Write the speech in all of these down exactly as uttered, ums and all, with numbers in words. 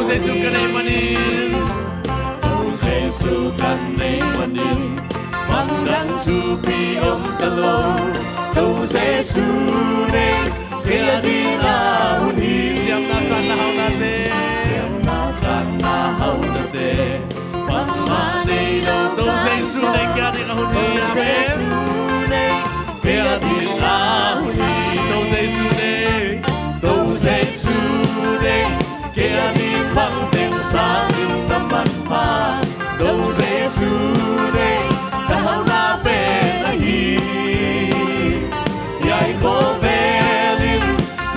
Jesu ka neih manin, Topa Jesu ka neih manin, mandan thupi om ta lo. Topa Jesu nei, kei a dingin a hun hi. Siamna satna haunate, siamna satna haunate, bangmah nei lo. Topa Jesu nei, kei a dingin a hun hi. Amen. Topa Jesu nei, kei a dingin a hun hi. Topa Jesu nei, Topa Jesu nei, kei a ding bangteng sangin na manpha. Topa Jesu nei, ka hauna pen ahi. Hiai khovel in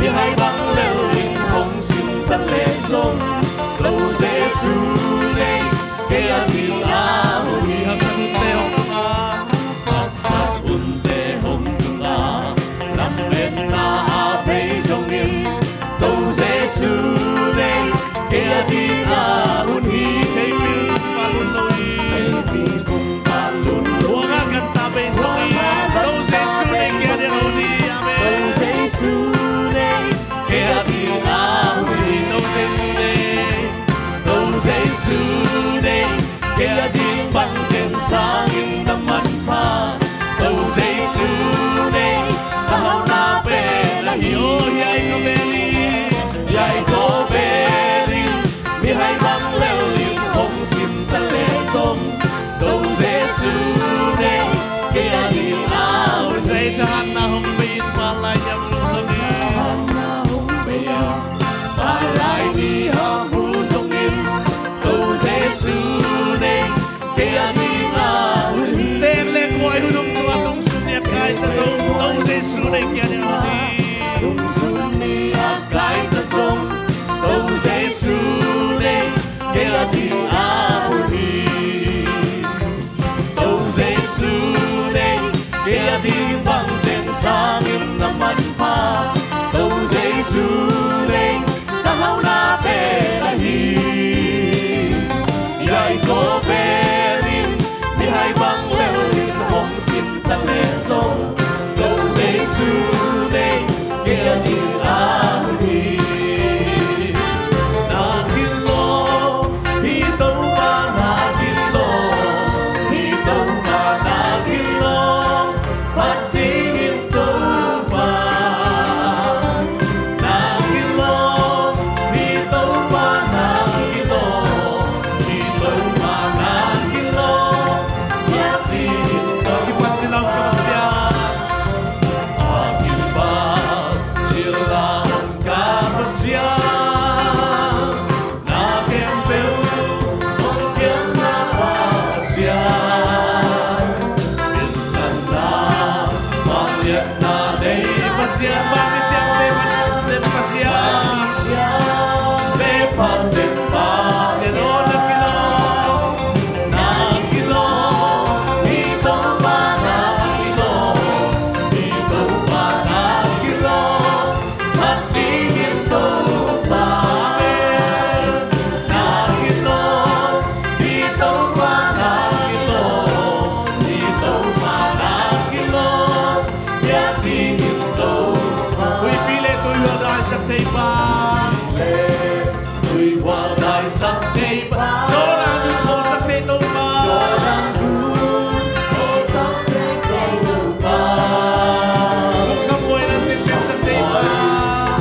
mihai bang lel in hong sim ta leh zong, Topa Jesu nei, kei a dingin a hun hi. Haksat unte hong tung a, haksat unte hong tung a, lametna a bei zongin, Topa Jesu nei, kei a dingin a hun hi. Theipi kung pal lun lo hi. Theipi kung pal lun lo hi. Huang a ganta bei zongin, Topa Jesu nei, kei a dingin a hun hi. Amen. Topa Jesu nei, kei a dingin a hun hi. Topa Jesu nei, Topa Jesu nei, kei a ding bangteng sangin na manpha. Topa Jesu nei, ka hauna pen ahi. Oh, hiai khovel in, hiai khovel in mihai bang lel in hong sim ta leh zong, Topa Jesu nei, kei a dingin a hun hi. Zai cahanna hong bei in, palai ni a vul zongin. Cahanna hong bei a, palai ni a vul zongin, Topa Jesu nei, kei a dingin a hun hi. Tek le kuai hun hong tung a, tungsun ni a kai ta zong, Topa Jesu nei, kei a dingin a hun hi. Tungsun ni a kai ta zong, Topa Jesu nei, kei a dingin a hun hi. Topa Jesu nei, kei a ding bangteng sangin na manpha. Topa Jesu nei, ka hauna pen ahi. Hiai khovel in mihai bang lel in hong sim ta leh zong, Topa Jesu nei, kei a dingin a hun hi. Na kilawm hi Topa, na kilawm hi Topa, na kilawm phat ding hi Topa. Na kilawm hi Topa, na kilawm hi Topa, na kilawm phat ding hi Topa. Kipat cil a om ka Pasian. A kipat cil a om ka Pasian. Na khempeuh hong piakna Pasian. Minthanna, vangliatna nei Pasian, vanmi siangte phat den Pasian. Siangte phat den Pasian. Pasian aw, na kilawm, na kilawm hi Topa, na kilawm hi Topa, na kilawm phat ding hi Topa. Amen. Na kilawm hi Topa, na kilawm hi Topa, na kilawm phat ding hi Topa. Huihpi le tuihual daisak thei pa. Huihpi le tuihual daisak thei pa. Jordan gun khawlsak thei Topa. Jordan gun khawlsak thei Topa. Lungkham buaina tengteng sak thei pa.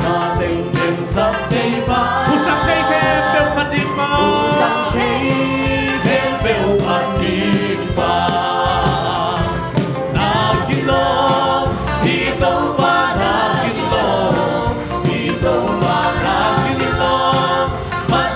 Buaina tengteng sak thei pa. Husak thei khempeuh phat ding pa. Husak thei khempeuh phat ding pa. Na kilawm hi Topa, na kilawm hi Topa, na kilawm phat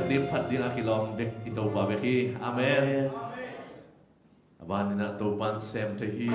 Dim phat ding a kilawm bek i Topa bek hi. Amen. Amen. A ban in ah Topa'n sem thei hi.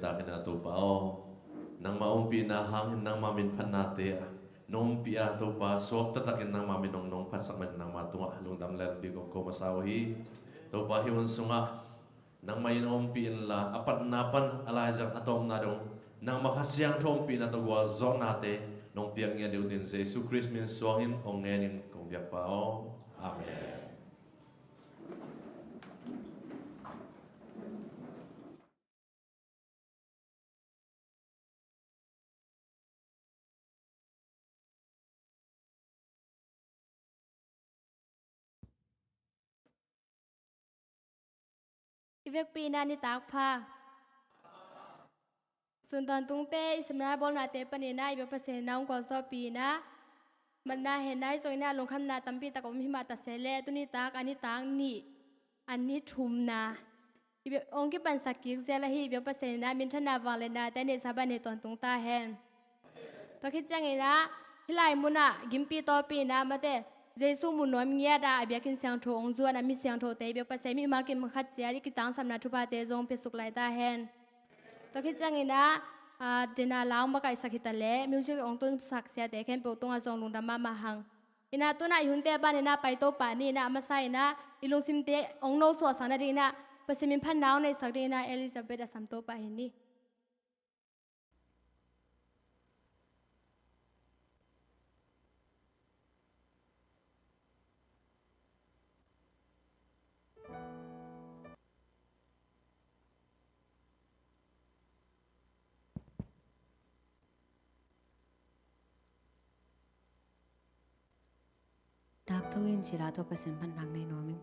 Takin a Topa aw, nangmah ompihna hangin nangmah min phatnate ah na ompih a Topa, suak taktakin nangmah min hong nong phatsak man nangmah tungah lungdam le bik hong ko masa uh hi. Topa, hih hun sungah nangmah in ompih inla, a patna pan a laizang a tawpna dong nangmah Kha Siangtho ompihna tawh gualzawhnate nong piak ngiat deuh dingin Jesu Khrist min suangin hong ngenin kong biak Pa aw. Amen. I vekpi in ah nitak pha. Sun tawntungte i seminar bawlnate panin ah i biak Pasian in ah hong gualzawhpih in ah, matna henna hi zongin ah lungkhamna tampi tak om hi mah ta se leh, tuni tak a nitak nih, a ni thumna i biak hong kipansak kik zel ahi i biak Pasian in ah minthanna vangliatnate a neihsa bangin nei tawntung ta hen. Tua khit ciangin ah hih lai munah gimpi tawlpi in ah amaute Jesu mu nuam ngiat ah a biakinn siangtho hong zuan a mi siangthote i biak Pasian mimal kim khat ciat i kitangsapna thuphate zong piasuk lai ta hen. Tua khit ciangin ah, ah, dena la hong makaihsak hi ta leh music hong tunsak siate khempeuh tungah zong lungdam mahmah hang. In ah tu-in ah i hunte ban in ah paito pah ni. In ah a masa in ah i lungsimte hong nosuahsak nading in ah Pasian min phatna hong neihsak ding in ah Elizabeth a sam to pah hi ni. Dak tho in, cila tawh Pasian phatna nei nuam ing.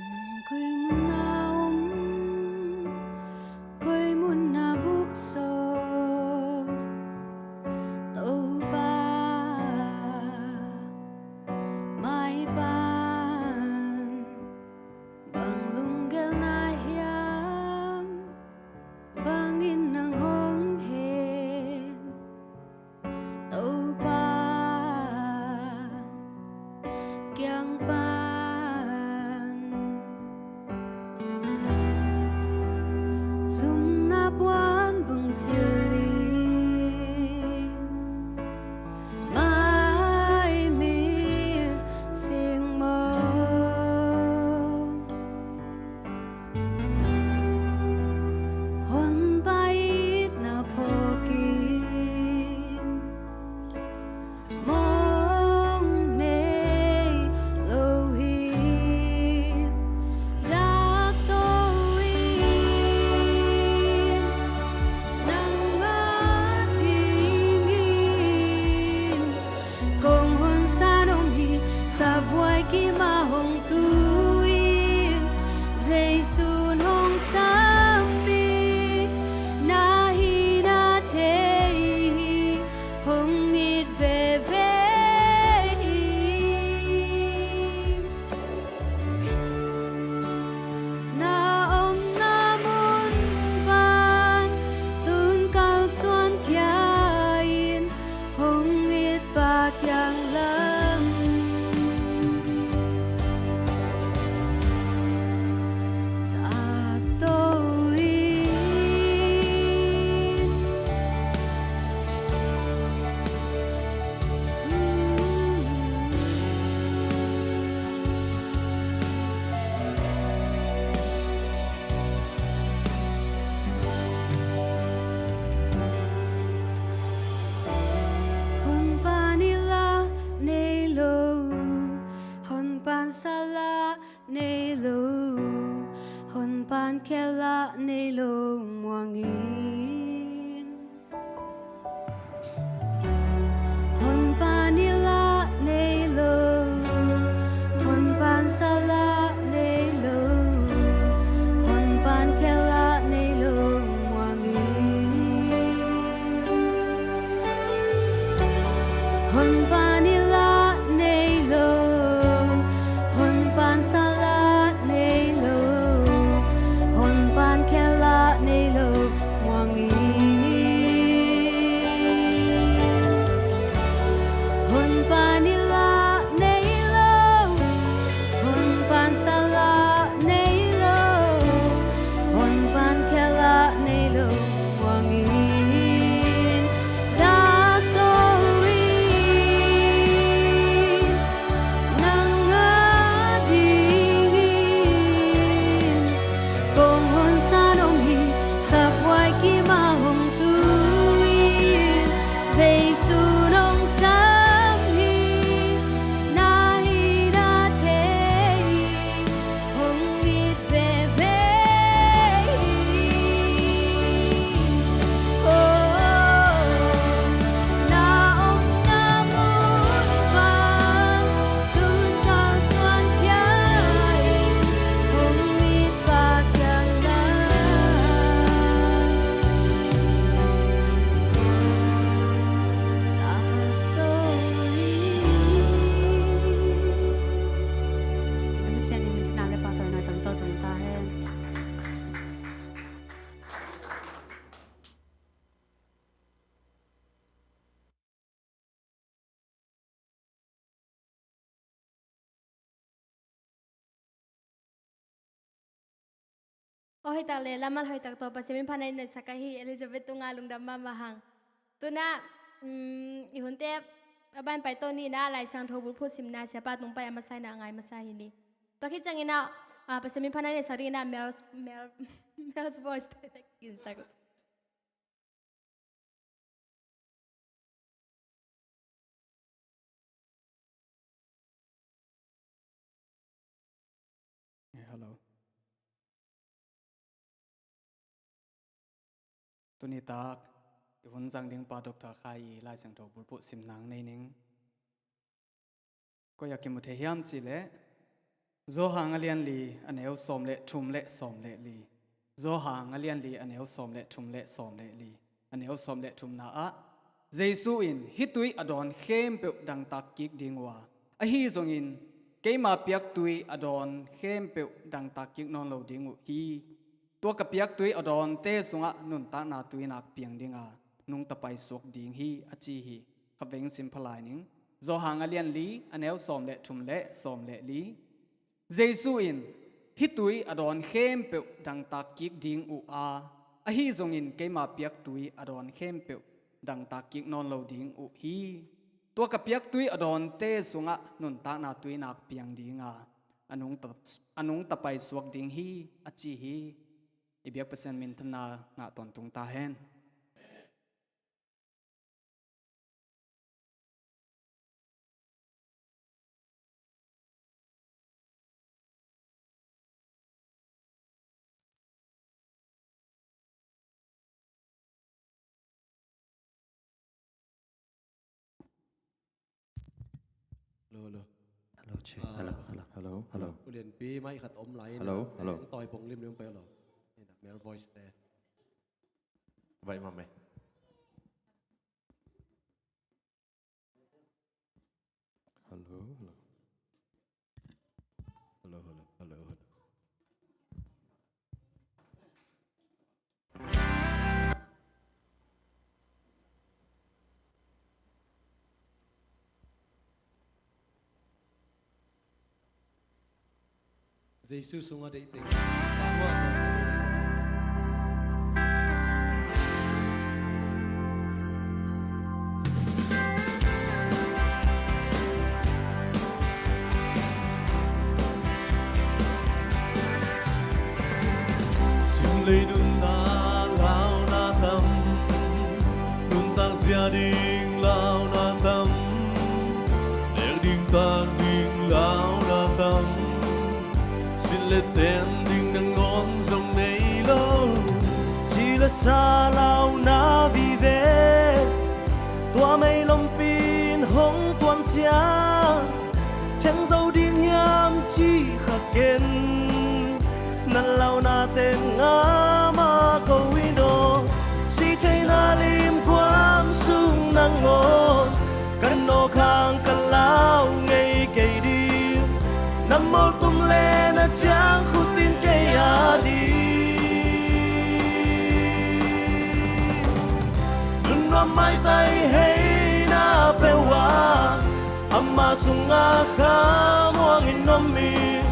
Nang koi mun na om, koi mun na buk sawm, Topa, mai pan bang lunggel na hiam, bangin nang hong hen, Topa kiang pan. Sumna puan bang silin, mai mil sing maw, Honpa itna phawk in, mong nei lo hi. Dak tho in, nang a dingin kong honsan om hi. Sabuai kim a hong tu in, Jesu'n hong sampih na hi na thei hi. Hong it veve in, na omna mun pan tu-in kalsuan khia in, hong it Pa kiang lam. Dak tho in, Honpa nih lah nei lo, Honpa sa lah nei lo, Honpa khel lah nei lo muang in. Honpa nih lah nei lo, Honpa sa lah nei lo, Honpa khel lah nei lo muang in. Honpa nih lah nei lo, Honpa sa lah nei lo, Honpa khel lah nei lo muang Aw hoihtak le lammal hoihtak tawh Pasian min phatna i neihsak ahi Elizabeth tungah lungdam mahmah hang. Tuna, um, i hunte a ban paito ni na, Lai Siangtho bulphuh simna siapa tung pan a masa in a ngai masa hi ni. Tua khit ciangin ah, ah, Pasian min phatna i neihsak dingin ah Mel, Mel, Mel Voice te ginsak. Hello. Tuni tak i hun zang ding pa Doctor Khai i Lai Siangtho bulphuh simna nei ning. Koi ah kimu thei hiam cih leh, Johan a lian li a neu sawm le thum le sawm le li. Johan a lian li a neu sawm le thum le sawm le li. A neu sawm le thumna ah, Jesu in, "Hih tui a dawn khempeuh dangtak kik ding uh a, ahi zongin keima piak tui a dawn khempeuh dangtak kik nawn lo ding uh hi. Tua ka piak tui a dawnte sungah nuntakna tuinak piang ding a, nungta paisuak ding hi," a ci hi. Khaveng sim pha lai ning. Johan a lian li a neu sawm le thum le sawm le li. Jesu in, "Hih tui a dawn khempeuh dangtak kik ding uh a, ahi zongin keima piak tui a dawn khempeuh dangtak kik nawn lo ding uh hi. Tua ka piak tui a dawnte sungah nuntakna tuinak piang ding a, a nungta, a nungta paisuak ding hi," a ci hi. I biak Pasian minthanna ngah tawntung ta hen. Hello, hello. Hello, check. Ah. Hello, hello. Hello, hello. U Lianpi, mic khat om lai na. Hello, hello. Tawi pong lim lim koi lo. Ina, male voice te. Vai mame. Hello, hello. Hello, hello, hello, hello. Jesu sungah deih teng. Sim lei nunna launa tam, nuntak zia ding launa tam, nek ding tak ding launa tam, sin le ten ding nangawn zong nei lo. Ci le sa launa vive, tua meilompi in hong tuam ciang, theng zo ding hiam ci kha ken, na launa teng a ma ko in aw. Si theina lim guam sung nangawn, ka nawk hang ka lau ngei kei ding, na mawltum le na ciangkhut in kei a ding. Nunnuam maitai heina peuh a, ama sungah khamuang in om in,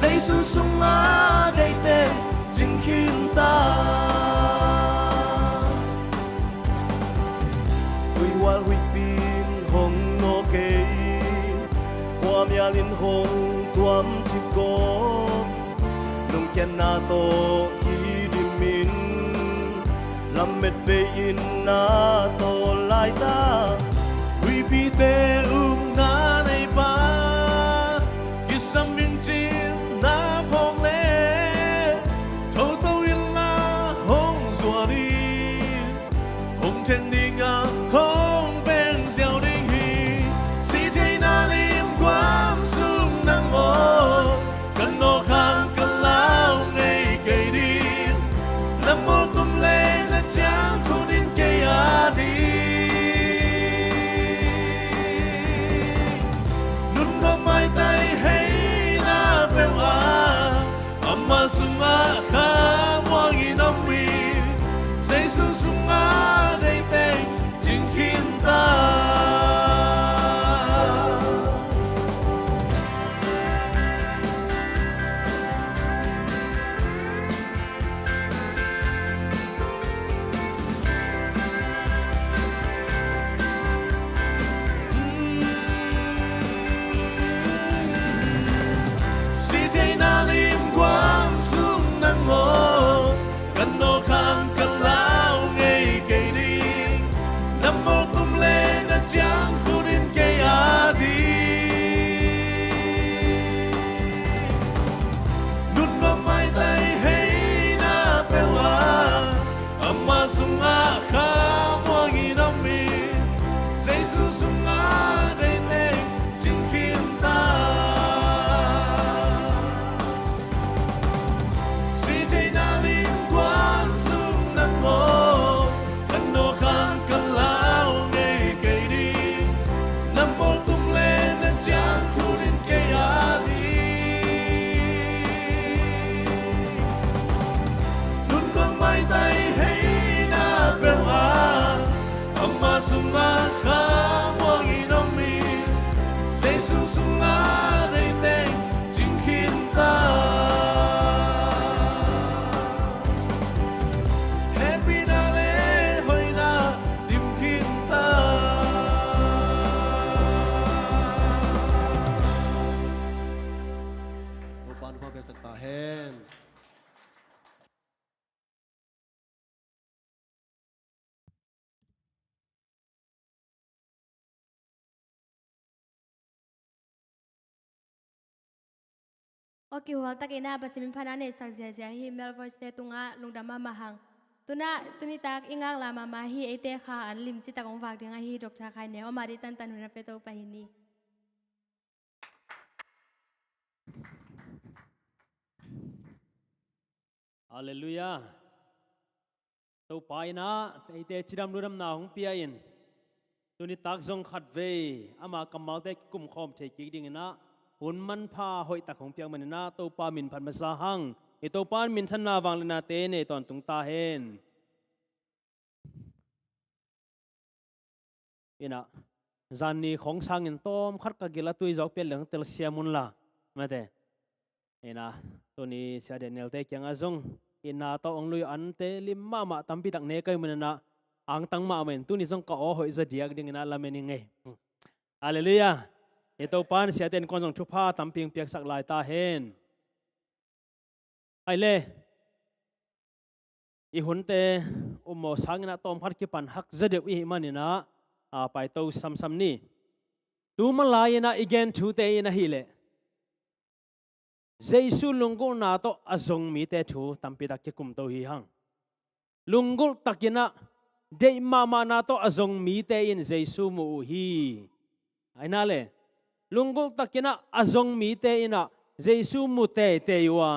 Jesu sungah deih teng cing khin ta. Huihhual huihpi in hong nawk kei, khuamial in hong tuam cip kawm, lungkiatna tawh kidim in, lamet bei in na tawl lai ta. Huihpite upna nei pa, kisam in cin na phawk le, thoto in la hong zuan in, hong then ding a hong veng ziau ding hi. Si theina lim guam sung nangawn, ka nawk hang ka lau ngei kei ding, na mawltum le na ciangkhut in kei a ding. Nunnuam maitai heina peuh a, ama sungah khamuang in om in, Jesu sungah deih teng cing khin ta. Aw kihual takin a Pasian min phatna neihsak ziazia hi Mel Voice te tungah lungdam mahmah hang. Tunah tunitak i ngaklah mahmah hi eite kha an limci tak hong vak ding ahi Doctor Khai Neu, amah dih tantan hun a pia Topa hi ni. Halleluiah. Topa in ah eite cidam ludamna hong pia in, tunitak zong khatvei ama kammalte kikumkhawm thei kik dingin ah hun manpha hoihtak hong piak manin ah Topa min phat masa hang. I Topa in minthanna vangliatnate nei tawntung ta hen. Inah zanni khong sangin tawm khat ka gil a tui zawk pian leng telsiam unla, mate. Inah tuni Sia Daniel te kiangah zong itna tawh hong lui ante lim mahmah tampi tak ne kai manin ah angtang mahmah in tuni zong ka aw hoih zaw diak dingin ah lamen ing ei. Halleluiah. I Topa in siate innkuan zong thupha tampi hong piaksak lai ta hen. Ai le, i hunte ummawh sangin ah tawm khat kipan hak zaw deuh i hih manin ah a paito samsam ni. Tu malai in ah i gen thute in ahih leh Jesu lunggulhna tawh a zong mite thu tampi tak kikumto hi hang. Lunggulh takin ah deih mahmahna tawh a zong mite in Jesu mu uh hi. Ai na le, lunggulh takin ah a zong mite in ah Jesu mu teitei uh a,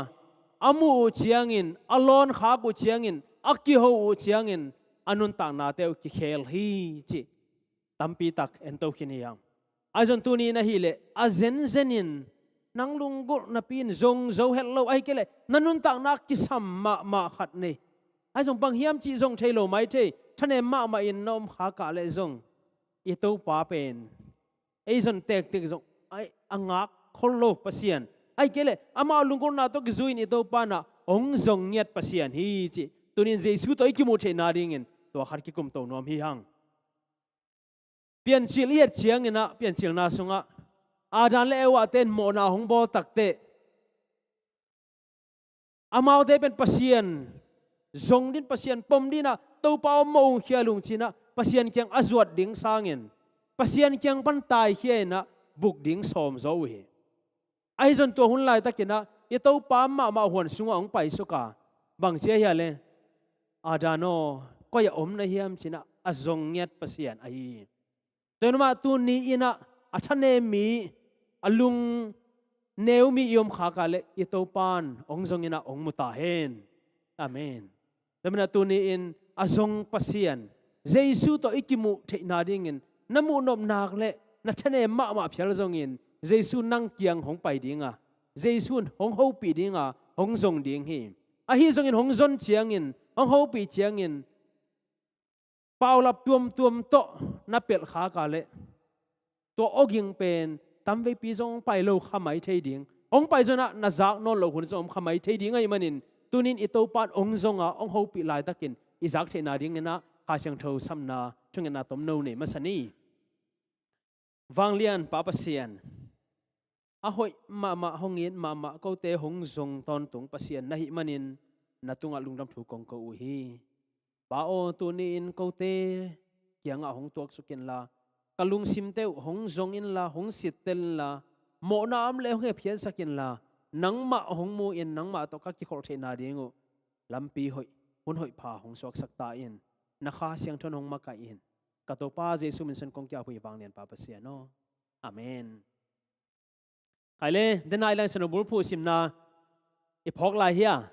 a muh uh ciangin, a lawn khak uh ciangin, a kiho uh ciangin a nuntaknate uh kikhel hi cih tampi tak ento khin hi hang. Ahi zong tuni in ahih leh a zenzen in nang lunggulh napi in zong zo het lo, ahih kei leh na nuntakna kisam mahmah khat nei. Ahi zong bang hiam cih zong thei lo maithei, thanem mahmah in na om khak leh zong i Topa pen ei zon tektek zong a ngak khol lo Pasian, ahih kei leh amah lunggulhna tawh kizui in i Topa in ah hong zong ngiat Pasian hi cih tuni in Jesu tawh i kimuh theihna dingin tua khat kikumto nuam hi hang. Piancil i et ciangin ah, Piancilna sungah Adam le Eva te in mawhna hong bawl takteh amaute pen Pasian zong ding, Pasian pom ding in ah Topa aw mawh ung, khial ung ci-in ah Pasian kiang a zuat ding sangin Pasian kiang pan taikhia in ah buk ding sawm zaw uh hi. Ahi zong tua hun laitakin ah i Topa mahmah huan sungah hong paisuk a, bang ci a hia le, Adam aw, koi ah om na hiam ci-in ah a zong ngiat Pasian ahi hi. Tua hi mah tuni in ah a thanem mi, a lungneu mi i om khak leh i Topa in hong zong in ah hong mu ta hen. Amen. Tua manin ah tuni in a zong Pasian Jesu tawh i kimuh theihna dingin na muh nop nak leh na thanem mahmah phial zongin Jesu nang kiang hong pai ding a, Jesu in hong hopih ding a, hong zong ding hi. Ahi zongin hong zon ciangin, hong hopih ciangin paulap tuamtuam tawh na pelh khak leh tua awging pen tamveipi zong hong pai lo kha mai thei ding, hong pai zong in ah na zak nawn loh hun zong om kha mai thei ding ahih manin tuni in i Topa in hong zong a, hong hopih laitakin i zak theihna dingin ah Kha Siangtho samna thungetna tomno nei masa ni. Vanglian Pa Pasian, a hoih mahmah, hong it mahmah, kote hong zong tawntung Pasian na hih manin na tungah lungdam thu kong ko uh hi. Pa aw, tuni in kote kiangah hong tuaksuk inla, ka lungsimte uh hong zong inla, hong sittel inla, mawhna om leh hong hepkhiatsak inla, nangmah hong mu in nangmah tawh ka kikholh theihna ding uh lampi hoih, hun hoih pha hong suaksak ta in. Na Kha Siangtho in hong makaih in. Ka Topa Jesu min suang kong ki-ap uh hi, Vanglian Pa Pasian aw. Amen. Khai le, dena i Laisiangtho bulphuh simna i phawk lai hi a,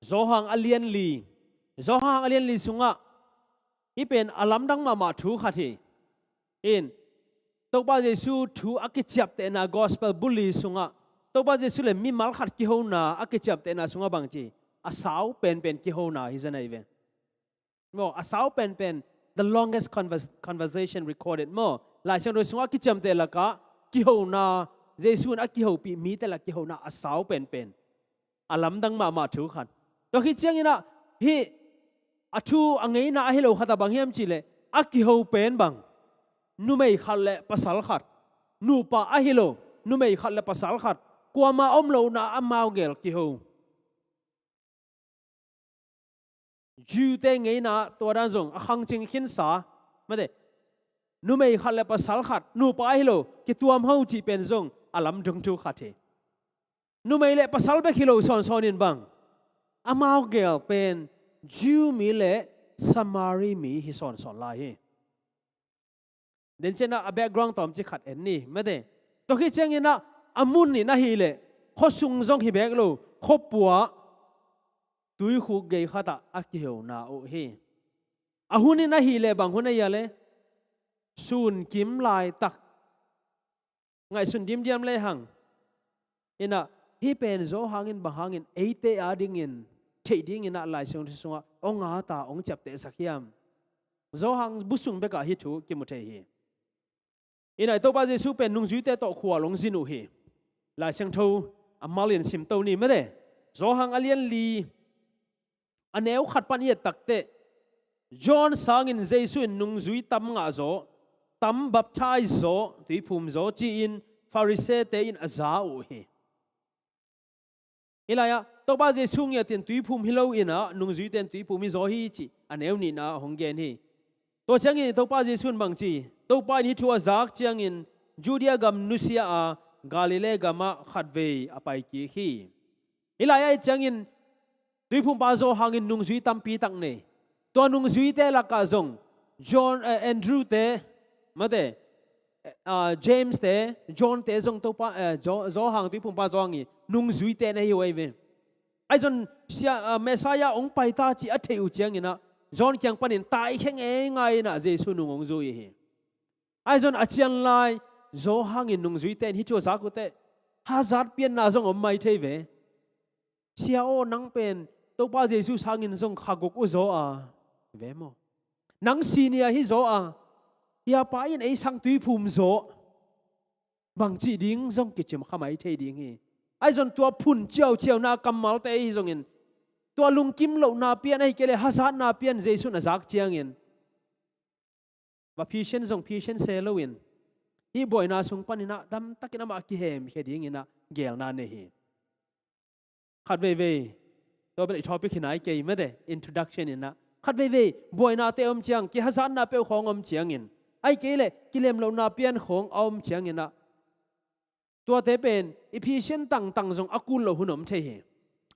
Johan a lian li, Johan a lian li sungah hih pen a lamdang mahmah thu khat hi. In, Topa Jesu thu a kiciaptehna gospel bul li sungah Topa Jesu le mimal khat kihona a kiciaptehna sungah bang ci, a sau penpen kihona hi zen ahi ve. Maw, a sau penpen, the longest convers-, conversation recorded. Maw, Laisiangtho sungah a kiciamteh lakah kihona, Jesu in a kihopih mite lak kihona a sau penpen, a lamdang mahmah thu khat. Tua khit ciangin ah hih a thu a ngeina ahi lo khat ah bang hiam cih leh, a kiho pen bang, numei khat le pasal khat, nupa ahi lo, numei khat le pasal khat, kuama om lohna amau gel kiho. Jew-te ngeina tua dan zong a khangcing khinsa, mate, numei khat le pasal khat, nupa ahi lo, kituam ho cih pen zong a lamdang thu khat hi. Numei le pasal bek hi lo sawnsawn in bang, amau gel pen Jew mi le Samari mi hi sawnsawn lai hi. Den cianah a background tawmcik khat en ni mate. Tua khit cianginah a mun in ahileh khuasung zong hi bek lo, khuapua tuikhuk gei khatah a kihona uh hi. A hun in ahileh bang hun a hia le? Sun kim laitak. Ngaihsun dimdiam lehang. Inah hih pen Johan in bang hangin eite a dingin theih dinginah Lai Siangtho sungah hong ata hong ciaptehsak hiam? Johan bu sung bekah hih thu kimu thei hi. Inah i Topa Jesuh pen nungzuite tawh khual hong zin uh hi. Lai Siangtho a malin simto ni mate. Johan a lian li a neu khat pan i et takteh, John sangin Jesuh in nungzui tam ngah zaw, tam baptize zaw, tuiphum zaw ci-in Pharisee-te in a za uh hi. Hih lai-ah Topa Jesuh ngiatin tuiphum hi lo inah nungzuite in tuiphum hi zaw hi cih a neu nihna hong gen hi. Tua ciangin Topa Jesuh in bang ci? Topa in hih thu a zak ciangin Judea gam nusia a Galilee gamah khatvei a pai kik hi. Hih lai-ah i et ciangin tuiphumpa Johan in nungzui tampi tak nei. Tua nungzuite lakah zong John, eh, Andrew-te mate, eh, ah, James-te, John-te zong Topa, eh, Jo-, Johan, tuiphumpa Johan i nungzuite na hi uh ahi ve. Ahi zong sia, ah, Messiah hong pai ta cih a theih uh cianginah John kiang panin taikhia ngeingai inah Jesuh nung hong zui hi. Ahi zong a cianlai Johan in nungzuite in hih thu a zak uh teh hazat pianna zong om mai thei ve. Sia aw, nang pen Topa Jesuh sangin zong kha guk uh zaw a, ve maw? Nang senior hi zaw a, hih pa in ei sang tuiphum zaw, bangci ding zong kicim kha mai thei ding hi. Ahi zong tua phun ciauciauna kammalte ahi zongin, tua lungkim lohna pian ahi kei le hazatna pian Jesuh in a zak ciangin va phisian zong phisian se loin, hih buaina sung paninah damtakin amah kihemkhia dinginah gelna nei hi. Khat veivei, tua bel i topic hi nai kei mate, introduction inah. Khat veivei buainate om ciang, kihazatna peuh khawng om ciangin, ahi kei le kilem lohna pian khawng a om cianginah, tuate pen i phisian tangtang zong a kul lo hun om thei hi.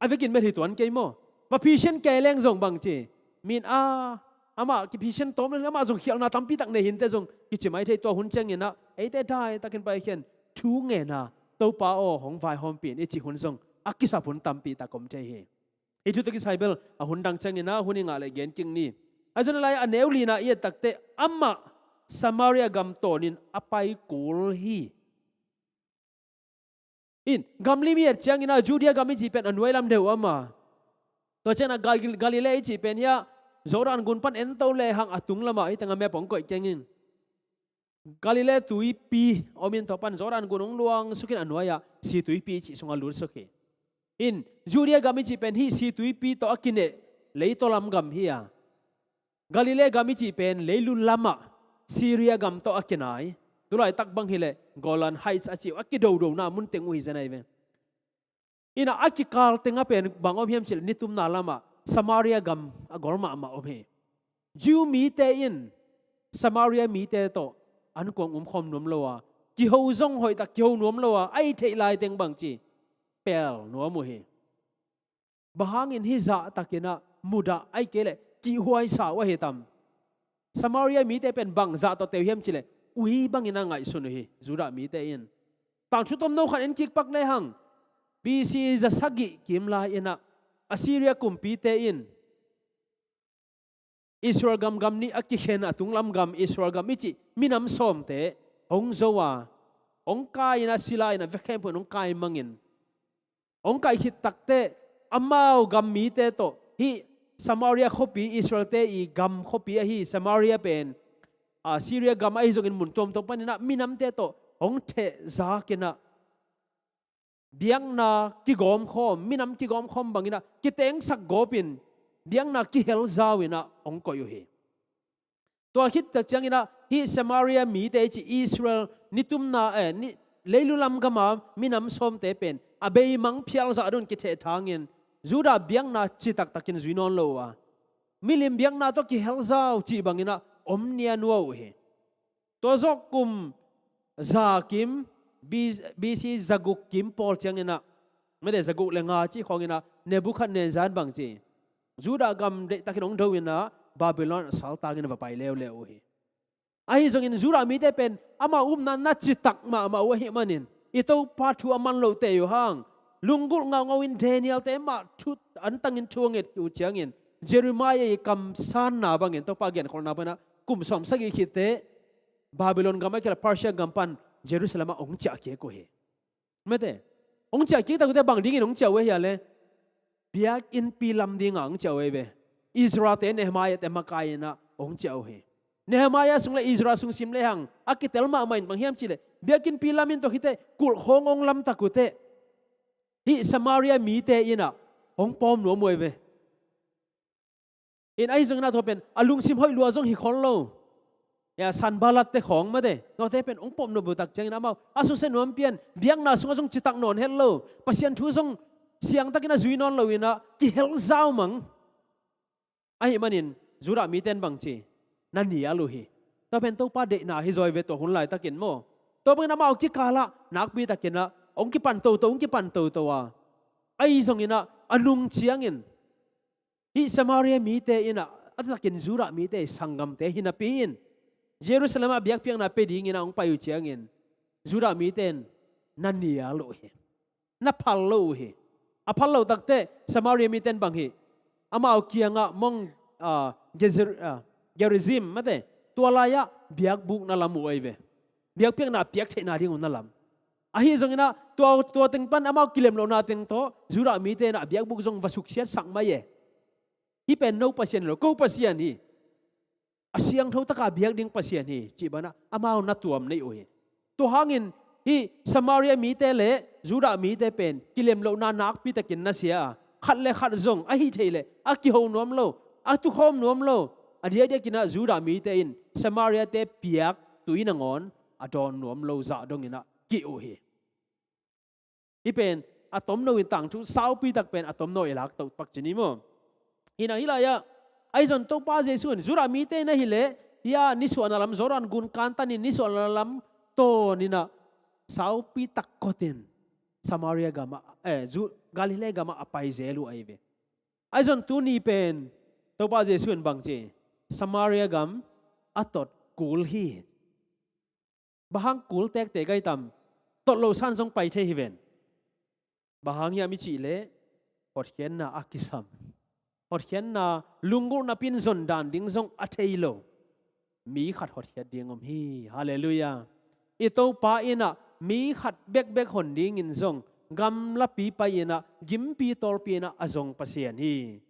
A vekin bel hi tuan kei maw? Va phisian kei leng zong bangci, min a, amah kiphisian tawm leng amah zong khialhna tampi tak nei hinte zong kici mai thei. Tua hun cianginah eite daitakin paikhian thu ngenna, Topa aw hong vaihawmpih in i cih hun zong a kisap hun tampi tak om thei hi. Hih thu tawh kisai bel a hun dang cianginah hun i ngah leh gen kik ni. Ahi zong a lai a neu lina i et takteh amah Samaria gam tawnin a pai kul hi. In, gam lim i et cianginah Judea gam i cih pen a nuai lam deuh a om a. Tua cianah Gal-, Galilee i cih pen hiah Jordan gun pan ento lehang a tung lamah, hih tengah map hong koih ciangin Galilee tuipi om in tua pan Jordan gun hong luang sukin a nuai-ah Situipi i cih sungah lut suk hi. In, Judea gam i cih pen hih Situipi tawh a kineh leitaw lam gam hi a, Galilee gam i cih pen leilu lamah Syria gam tawh a kinai, tulaitak bang hileh Golan Heights a cih uh a kidodona mun teng uh hi zen ahi ve. Inah a kikal tengah pen bang om hiam cih leh nitumna lamah Samaria gam a gol mahmah om hi. Jew mite in Samaria mite tawh an kuang umkhawm nuam lo a, kiho zong hoihtak kiho nuam lo a, a i theih lai teng bangci pel nuam uh hi. Bang hangin hih zahtakinah mudah ahi kei leh kihhuaisa uh ahi tam? Samaria mite pen bang zah tawh teu hiam cih leh ui bangin a ngaihsun uh hi Judah mite in. Tangthu tomno khat en kik pak lehang, B C za sagih kim lai-inah Assyria kumpite in Israel gam gam nih a kikhen a tunglam gam Israel gam i cih minam sawmte hong zo a, hong kai-in a sila-in a vekkhempeuh in hong kai mangin, hong kaih khit takteh amau gam mite tawh hih Samaria khuapi, Israelte i gam khuapi ahi Samaria pen, a, Syria gam ahi zongin mun tuamtuam paninah minamte tawh hong thehzakinah biakna kigawmkhawm, minam kigawmkhawm banginah kitengsak gawpin biakna kihelzau inah hong koih uh hi. Tua khit tak cianginah hih Samaria mite i cih Israel nitumna, eh, ni, leilu lam gama minam sawmte pen a beimang phialzah dun kithehthangin Judah biakna citaktakin zui nawn lo uh a, milim biakna tawh kihelzau cih banginah om nianua uh hi. Tua zawh kum za kim, B C zaguk kim pawl cianginah Mate, za guk le nga cih khawng inah Nebuchadnezzar in bang ci, Judah gam deihtakin hong do inah Babylon a saltangin a va pai leuleu uh hi. Ahi zongin Judah mite pen amau upna na citak mahmah uh ahih manin i Topa thu a man lote uh hang, lunggulh ngaungau in Daniel-te mah thu antangin thu a nget uh ciangin Jeremiah i kamsanna bangin Topa genkholhna panah kum sawmsagih khitteh Babylon gam a kila Persia gam pan Jerusalem ah hong ciah kik uh hi. Mate, hong ciah kik tak uh teh bang dingin hong ciah uh hi a le, biakinnpi lam dinga hong ciah uh hi ve. Ezra-te Nehemiah-te makai inah hong ciah uh hi. Nehemiah sung le Ezra sung sim lehang a kitel mahmah in bang hiam cih leh, biakinnpi lam in tawh khiteh kulh khawng hong lamtak uh teh hih Samaria mite inah hong pawm nuam uh hi ve. In ahi zongin ah tua pen a lungsim hoih lua zong hi khol lo. Ya, Sanballat-te khawng mate, tuate pen hong pawm nuam uh tak ciangin amau a susia nuam pian, biakna sungah zong citak nawn het lo, Pasian thu zong siangtakin a zui nawn lo inah kihel zaumang. Ahih manin Judah mite in bang ci, na nial uh hi. Tua pen Topa deihna hi zaw hi ve tua hun laitakin maw. Tua bangin amau kikalah nakpitakin ah hong kipan toto, hong kipan toto a, ahi zongin ah a nung ciangin hih Samaria mite inah a taktakin Judah mite i sanggamte hi napi in Jerusalem ah biakpiakna pia dingin ah hong pai uh ciangin Judah mite in na nial uh hi. Na phal lo uh hi. A phal lo tak teh Samaria mite in bang hi, amau kiangah mong, ah, Gezer-, ah, Gerizim mate, tua lai-ah biakbuk na lam uh ahi ve. Biakpiakna piak theihna ding uh na lam. Ahi zongin ah tua, tua teng pan amau kilem lohna teng tawh Judah mite inah biakbuk zong va suksiatsak mai e. Hih pen no Pasian hi lo, ko Pasian hi, a siangtho taka biak ding Pasian hi, cih banah amau na tuam nei uh hi. Tua hangin hih Samaria mite le Judah mite pen kilem lohna nakpitakin na sia a, khat le khat zong ahi thei leh a kiho nuam lo, a tukhawm nuam lo. A diakdiakin ah Judah mite in Samaria-te piak tui nangawn a dawn nuam lo zah dongin ah kih uh hi. Hih pen a tomno in tangthu saupi tak pen a tomno i lak toh pak ci ni maw. Inah hih lai-ah ahi zong Topa Jesu in Judah mite in ahih leh hih a nisuahna lam, Jordan gun kantanin nisuahna lam tawn inah saupi tak kotin Samaria gam ah, eh, Ju-, Galilee gam ah a pai zel uh ahi ve. Ahi zong tuni pen Topa Jesu in bang ci, Samaria gam a tot kul hi. Bang hang kul tektek ahi tam, tot lo san zong pai thei hi ven. Bang hang hiam i cih leh hotkhiatna a kisam, hotkhiatna lunggulh napi in zon dan ding zong a thei lo mi khat hotkhiat ding om hi. Halleluiah. I Topa in ah mi khat bekbek hon dingin zong gamlapi pai in ah, gimpi tawlpi in ah a zong Pasian hi.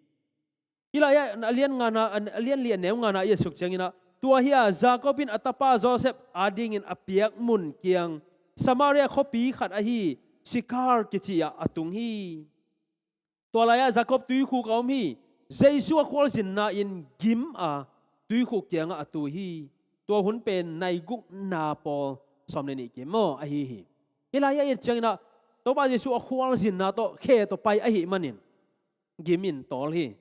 Hih lai-ah a lian ngana, a lian li a neu ngana i a suk ciangin ah, tua hi a Jacob in a tapa Joseph adingin a piak mun kiang Samaria khuapi khat ahi Sychar kici ah a tung hi. Tua lai-ah Jacob tuikhuk a om hi. Jesu a khualzinna in gim a tuikhuk kiangah a tu hi. Tua hun pen nai gukna pawl sawm le nih kim maw ahi hi. Hih lai-ah i et ciangin ah Topa Jesu a khualzinna tawh khe tawh pai ahih manin gim in tawl hi.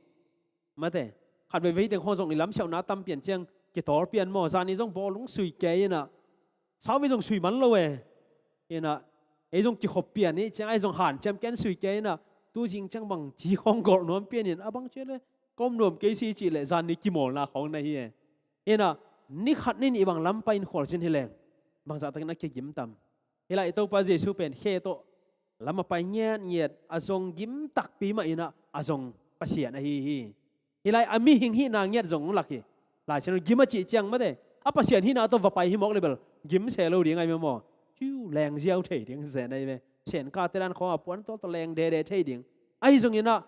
Mate, khat veivei teng khawng zong i lamsiauhna tam pian ciang kitawl pian maw, zani zong bawlung sui kei in ah, sauvi zong sui man lo e. In ah ei zong kikhop pian hi ciang, ei zong hanciam ken sui kei in ah, tu zing ciang bang ci khawng golh nuam pian in, a bang ci leh ka om nuam kei si cih leh zani kimawlna khawng na hi e. In ah ni khat ni nih bang lam pai in khualzin hi leng bangzah takin a kigim tam. Hih lai i Topa Jesu pen khe tawh lam a pai ngiatngiat, a zong gim takpi mah in ah a zong Pasian ahi hi. Hih lai a mihing hihna ngiat zong lak hi. Lai Siangtho gim a cih ciang mate, a Pasian hihna tawh va pai hi mawk le bel gim se lo ding ahi maw. Ciu leng ziau thei ding zen ahi ve. Sen kate dan khawng a puan tawh tawh leng dede thei ding. Ahi zongin ah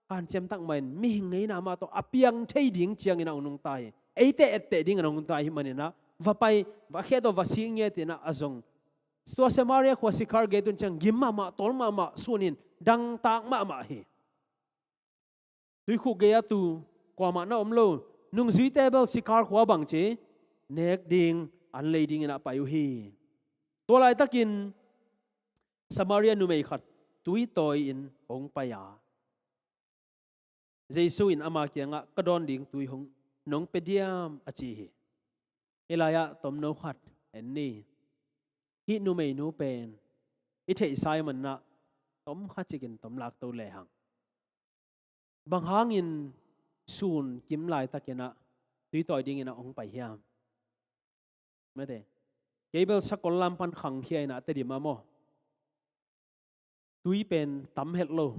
hanciam tak mah in mihing ngeina mah tawh a piang thei ding ciangin a hong nungta hi. Eite etteh dingin a hong nungta hi manin ah va pai, va khe tawh va sik ngiat in ah a zong. Tua Samaria khua Sychar gei tun ciang gim mahmah, tawl mahmah, sunin dangtak mahmah hi. Tuikhuk gei a tu kuamah na om lo. Nungzuite bel Sychar khua bang ci, nek ding, an lei dingin a pai uh hi. Tua laitakin Samaria numei khat tui tawi-in hong pai a, Jesu in ama kiangah, "Ka dawn ding tui hong nong pia diam?" a ci hi. Hih lai-ah tomno khat en ni. Hih numeinu pen i theihsa ahih manin ah Tom kha cikin tom lak to lehang. Bang hangin sun kim laitakin ah tuitawi dingin ah hong pai hiam? Mate. Kei bel sakol lam pan khangkhia in ah Tedim ah maw, tui pen tam het lo.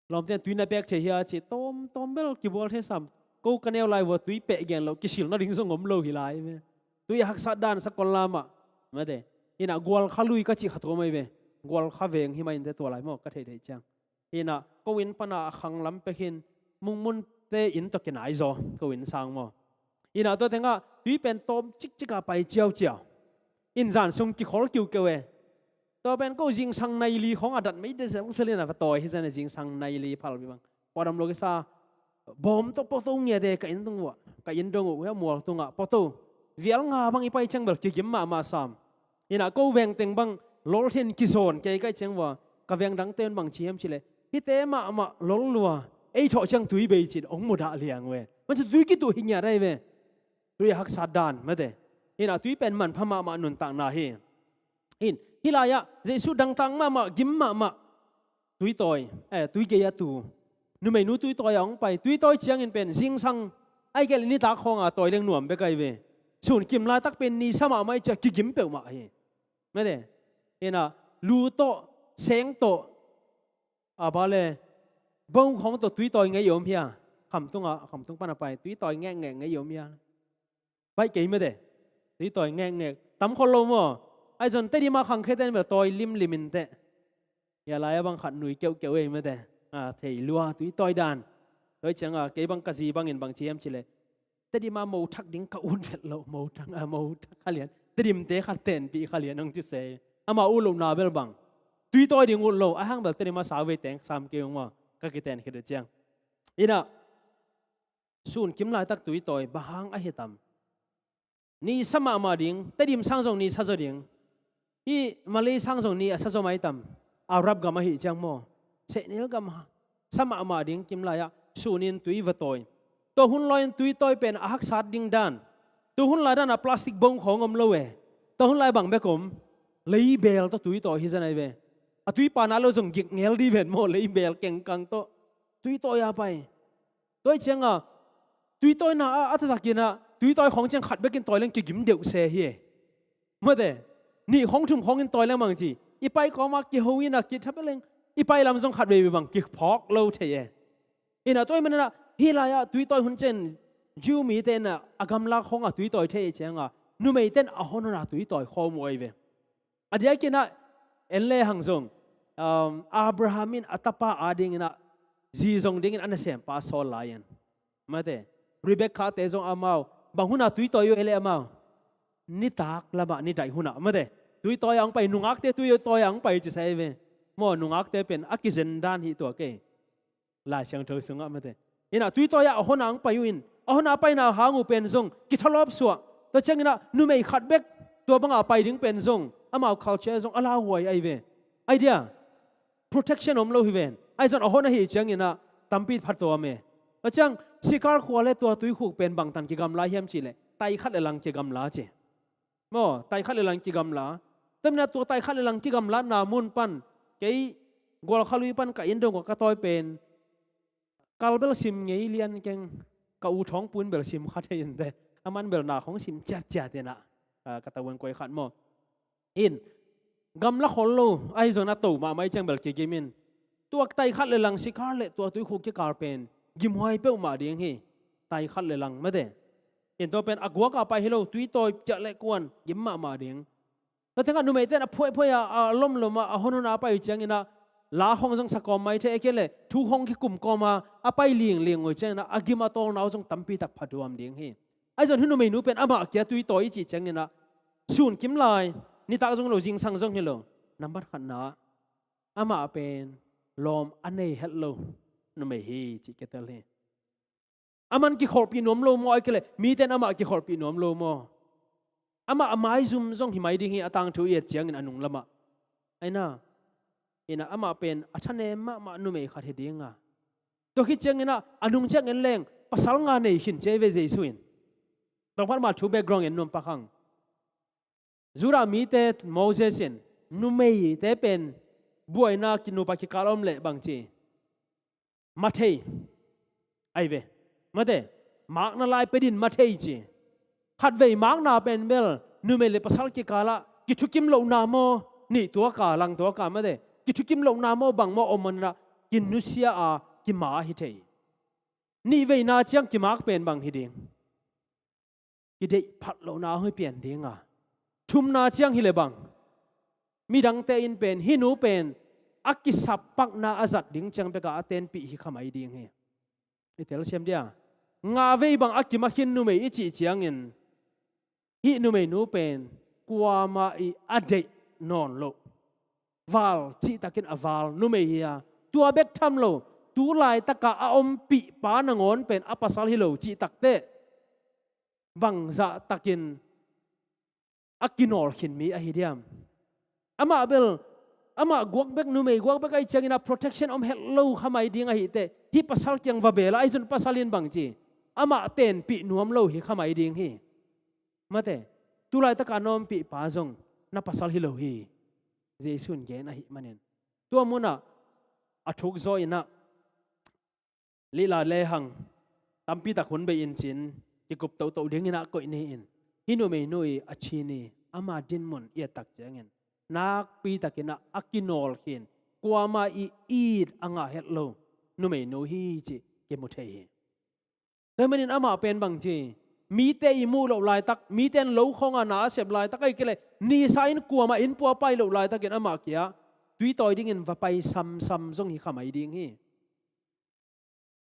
Lawmte in tui na pek thei hia ci, tawm tawm bel kibual thei sam. Ko ka neu lai vua tui pek gen lo, kisil nading zong om lo hi lai ve. Tui a haksat dan sakol lam ah. Mate. In ah Gualkha lui ka cih kha tuam ahi ve. Gualkha veng hi mah inteh tua lai maw, ka theih theih ciang. In ah ko inn pan ah a khang lam pek hi in, Mungmunte inn tawh kinai zaw, ko inn sang maw. In ah tua teng ah tui pen tawm cikcik a pai ciauciau. In zan sung kikhol kiukiu e. Tua pen ko zingsang nai li khawng a dat mai de zelzel in ah va tawi hi zan e, zingsang nai li phalbi bang. Pawt om lo kisa, bawm tawh pawto ngiat e, ka inn tung uh ah, ka inn dong uh, hia mual tungah pawto. Vial nga bang i pai ciang bel kigim mahmah sam. In ah ko veng teng bang lolthin kizawn kei ka hih ciang vua, ka veng dangte un bang ci hiam cih leh, hihte mahmah lol lua, ei thawh ciang tui bei cin hong mudah liang ve. Mah cu tui kituh hi ngiat ahi ve. Tui a haksat dan, mate. In ah tui pen manpha mahmah nuntakna hi. In, hih lai-ah Jesuh dangtak mahmah, gim mahmah, tuitawi, eh, tui gei a tu. Numeinu tuitawi a hong pai, tuitawi ciangin pen zingsang, ahih kei leh nitak khawng a tawi leng nuam bek ahi ve. Sun kim laitak pen ni sa mahmah i cia kigim peuhmah hi. Mate. In ah lu tawh, seng tawh, a bale, bong khawng tawh tuitawi ngei om hia? Khamtung ah, khamtung pan a pai tuitawi ngekngek ngei om hia? Baih kei mate. Tuitawi ngekngek tam khol lo maw. Ahi zong Tedim a khangkhiate in bel tawi limlim inteh. Hia lai-ah bang khat nui keuhkeuh ei mate. A, thei lua tuitawi dan. Tua hi ciang a kei bang ka zi bangin bang ci hiam cih leh, Tedim a mo thak ding ka ut vet lo, mo thak, a, mo thak kha lian. Tedimte khat tenpih kha lian hong ci se. Amah ut lohna bel bang, tuitawi ding ut lo, a hang bel Tedim a sau vei teng sam kei ung maw, ka kiten khit uh ciang. In ah sun kim laitak tuitawi bang hang ahi tam? Ni sa mahmah ding, Tedim sang zong ni sa zaw ding. Hih Malay sang zong ni a sa zaw mai tam? Arab gam ahi ciang maw, sehnel gam sa mahmah ding kim lai-ah sunin tui va tawi. Tua hun lai-in tuitawi pen a haksat ding dan. Tua hun lai dan a plastic bong khawng om lo e. Tua hun lai bang bek om? Leibel tawh tuitawi hi zan ahi ve. A tuipa na lo zong gik ngel di ven maw, leibel kengkang tawh tuitawi a pai. Tua hi ciang a, tuitawina ah a taktakin ah tuitawi khawng ciang khat bekin tawi leng kigim deuh se hi e. Mate, nih khawng thum khawngin tawi leng bang ci, i pai kawm ah kiho in ah kitha bek leng, i pai lam zong khat vei bang kiphawk lo thei e. In ah tua ahih manin ah hih lai-ah tuitawi hun ciang Jew mite in ah a gamla khawng ah tuitawi thei ciang a, numeite in a hon hon a tuitawi khawm uh ahi ve. A diakin ah en lehang zong, um, Abraham in a tapa adingin ah zi zong dingin a nasempa sawl lai-in, mate, Rebekah te zong amau bang hun a tuitawi uh ei leh amau? Nitak lamah nidaih hun ah, mate, tuitawi a hong pai, nungakte tuitawi a hong pai ci sa ei ve. Maw, nungakte pen a kizen dan hi tua kei. Lai Siangtho sungah, mate. In ah tuitawi ah a hon a hong pai uh in, a hon a paina hang uh pen zong kithalawp suah. Tua ciangin ah numei khat bek tua bangah a pai ding pen zong amau culture zong a lauhuai ahi ve. Idea, protection om lo hi ven. Ahi zong a hon ahi ciangin ah tampi phatuam e. Tua ciang Sikar khua le tua tuikhuk pen bangtan kigamla hiam cih leh, tai khat le lang kigamla ci. Maw, tai khat le lang kigamla. Tua manin ah tua tai khat le lang kigamlatna mun pan, kei Gualkha lui pan ka inn dong uh ka tawi pen, kal bel sim ngei lian keng, ka u Thawngpu in bel sim kha thei inteh. Aman bel na khawng sim ciatciat in ah, ah, ka tavuan koi khat maw. In, gamla khol lo, ahi zong a to mahmah i ciang bel kigim in. Tua tai khat le lang Sikar le tua tuikhuk kikal pen gimhuai peuhmah ding hi. Tai khat le lang, mate. In tua pen a guak a pai hi lo, tuitawi ciah le kuan gim mahmah ding. Tua tengah numeite in a phuaiphuai a, a lomlom a, a honhon a pai uh ciangin ah, la khawng zong sa kawm mai thei, a kei leh thu khawng kikum kawm a, a pai lingling uh ciangin ah, a gim a tawlna uh zong tampi tak phatuam ding hi. Ahi zong hih numeinu pen amah kia tuitawi i cih ciangin ah, sun kim lai, nitak zong lo, zingsang zong hi lo, nambat khatna ah amah pen lawm a nei het lo numei hi cih kitel hi. Aman kikholhpih nuam lo maw, ahih kei leh mite in amah kikholhpih nuam lo maw? Amah a maizum zong hi mai ding hi, a tangthu i et ciangin a nung lamah. Ahi na, in ah amah pen a thanem mahmah numei khat hi ding a. Tua khit ciangin ah a nung ciang en leng pasal nga nei khin ci ei ve Jesuh in. Tua phat mah thu background en nuam pak hang. Judah mite Moses in numeite pen buaina nupa kikal om leh bang ci? Mathei. Ai ve. Mate. Makna lai pia din mathei ci. Khatvei makna pen bel numei le pasal kikalah kithukim lohna maw, nih tuaka, lang tuaka, mate, kithukim lohna maw, bang maw om manah kinusia a kima hi thei. Nihveina ciang kimak pen bang hi ding? Kideih phat lohna hong hi pian dinga, thumna ciang hi le bang, midangte in pen hih nu pen a kisappakna a zat ding ciang beka a tenpih hi khamai ding hi. I telsiam dia, ngavei bang a kimakhin numei i cih ciangin hih numeinu pen kuamah i a deih nawn loh, val cihtakin a val numei hi a, tua bek tham lo, tu laitaka a ompihpa nangawn pen a pasal hi lo cihtakteh bangzahtakin a kinawlkhin mi ahi diam? Amah bel, amah guak bek, numei guak bek ahi ciangin a protection om het lo khamai ding ahi teh, hih pasal kiang va bela ahi zun pasal in bang ci? Amah tenpih nuam lo hi khamai ding hi. Mate, tu laitaka na ompihpa zong na pasal hi lo hi. Jesu in gen ahi manin tua munah a thuk zaw inah lila lehang tampitak hun bei in cin kikup tohtoh dingin ah koih ni in, hih numeinu i a chin i ama dinmun i a tak ciangin nakpitakin ah a kinawlkhin, kuamah i it a ngah het lo numeinu hi cih kimu thei hi. Tua hi manin amah pen bang ci? Mite i muh loh laitak, mite in lo khawngah na a sep laitak ahi kei leh nisa in kuamah inn pua pai loh laitakin amah kia tuitawi dingin va pai samsam zong hi khamai ding hi.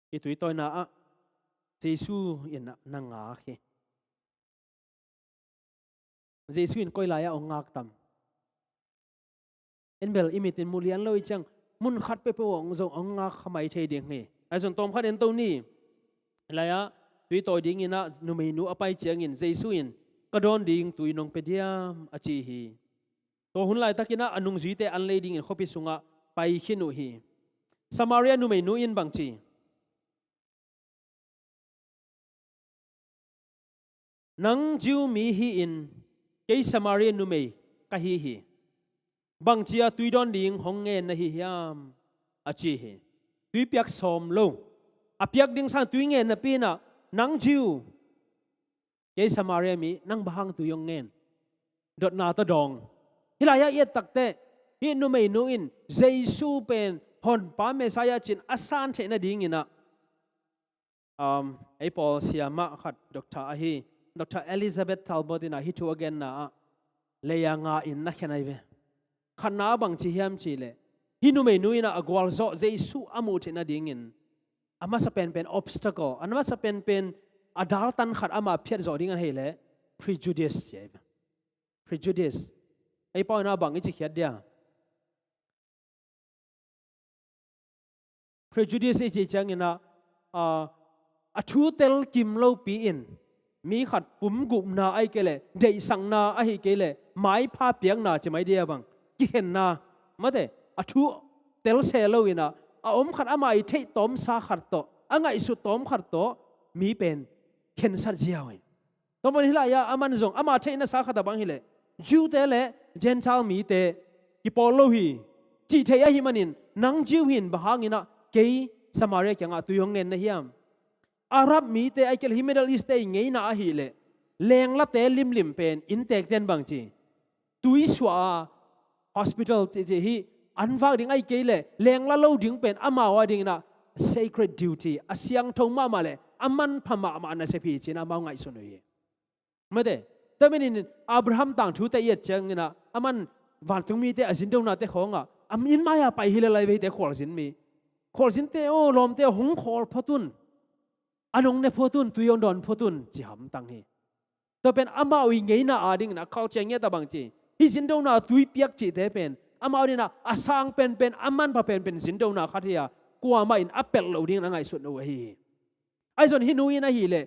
I tuitawina ah Jesu in ah na ngak hi. Jesu in koi lai-ah hong ngak tam? En bel i mitin mu lian lo i ciang mun khat peuhpeuh hong zong hong ngak khamai thei ding hi. Ahi zong tawm khat en to ni. Lai-ah tuitawi dingin ah numeinu a pai ciangin Jesu in, "Ka dawn ding tui nong pia diam?" a ci hi. Tua hun laitakin ah a nungzuite an lei dingin khuapi sungah pai khin uh hi. Samaria numeinu in bang ci? "Nang Jew mi hi-in kei Samaria numei ka hi hi. Bangcia tui dawn ding hong ngen na hi hiam?" a ci hi. Tui piak sawm lo. A piak ding sang tui ngen napi-in ah, "Nang Jew, kei Samaria mi, nang bang hang tui hong ngen?" Dotna tawh dawng. Hih lai-ah i et takteh hih numeinu in Jesu pen Honpa Messiah ci-in a san theih nadingin ah, um, ei pawl siamah khat doctor ahi, Doctor Elizabeth Talbot in ah hih thu a genna ah lei-a nga in na khen ahi ve. Khatna ah bang ci hiam cih leh, hih numeinu in ah a gualzawh Jesu a muh theih nadingin a masa penpen obstacle, a masa penpen a daltan khat amah phiat zawh ding a hei leh prejudice ci ahi ve. Prejudice. Ei pau in ah bang i ci khiat dia? Prejudice i cih ciangin ah, ah, a thu telkim lopi-in mi khat pumgupna ahi kei leh, deihsakna ahi kei leh, maipha piakna ci mai dia bang, kikhenna, mate, a thu tel se lo-in ah, a om khat amah i theih tawmsa khat tawh, a ngaihsut tawm khat tawh mi pen khensat ziau hi. Tua man hih lai-ah aman zong ama theihna sa khat a bang hi leh, Jew-te le Gentile mite kipawl lo hi cih theih ahi manin, "Nang Jew hi-in bang hangin ah kei Samaria kiangah tui hong ngen na hiam?" Arab mite ahi kei leh hih Middle East-te i ngeina ahi leh, lenglate limlim pen inntekte in bang ci? Tui suah a, hospital cihcih hih an vak ding ahi kei leh, lengla lo ding pen amau a dingin ah sacred duty, a siangtho mahmah le a manpha mahmah nasep hi ci-in amau ngaihsun uh hi. Mate, tua manin Abraham tangthute i et ciangin ah, aman vantungmite a zindonate khawngah, a inn mai-a pai hi lel lai ve hihte khualzin mi. Khualzinte aw, lawmte aw, hong khawl phot un. An hong ne phot un, tui hong dawn phot un, ci hamtang hi. Tua pen amau i ngeina a dingin ah culture ngiat a bang ci, hih zindona tui piak cihte pen amau dingin ah a sang penpen, a manpha penpen zindona khat hi-a, kuamah in a pelh loh dingin a ngaihsut uh ahi hi. Ahi zong hih nu in ahi leh,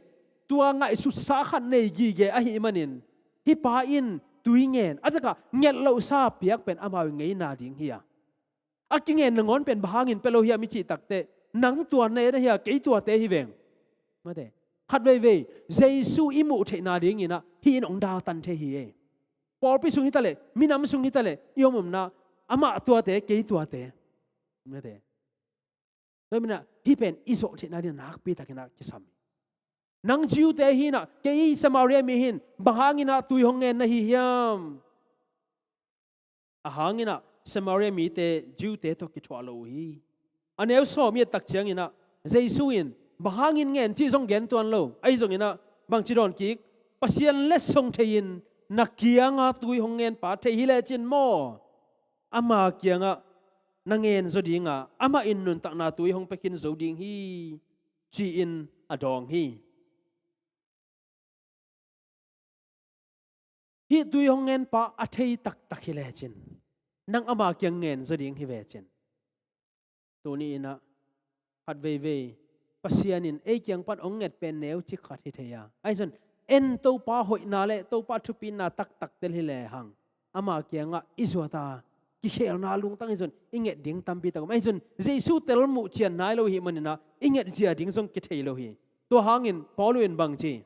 tua ngaihsutsa khat nei gige ahi manin, hih pa in tui ngen, a takah nget lohsa piak pen amau i ngeina ding hi-a, a kingen nangawn pen bang hangin pia lo hiam i cih takteh, "Nang tua ne na hi-a, kei tuate hi veng." Mate, khat veivei Jesu i muh theihna dingin ah hih in hong daltan thei hi ei. Pawlpi sung hi ta leh, minam sung hi ta leh, i om omna, Amah tuate, kei tuate. Mate. Tua manin ah hih pen i zawh theihna ding nakpi takin ah kisam hi. Nang Jew te hi in ah, kei Samaria mi hi in, bang hangin ah tui hong ngen na hi hiam? A hangin ah Samaria mite Jew te tawh kithuah lo uh hi. A neu sawm i et tak ciangin ah Jesu in bang hangin ngen cih zong gen tuan lo. Ahi zongin ah bangci dawn kik, Pasian letsong thei-in na kianga tui hong ngen pa thei hi lecin maw, ama kiangah na ngen zaw dinga, amah in nuntakna tui hong pia khin zo ding hi, ci-in a dawng hi. Hih tui hong ngen pa a thei taktak hi lecin, nang ama kiang ngen zaw ding hi vecin. Tuni in ah khat veivei Pasian in ei kiang pan hong nget pen neu cik khat hi thei a. Ahi zong en Topa hoihna le Topa thupina taktak tel hi lehang, ama kiangah i zuat a, kikhelna lungtang hi zong i nget ding tampi tak om. Ahi zong Jesu tel muh cian nai lo hi manin ah i nget zia ding zong kithei lo hi. Tua hangin Paul in bang ci?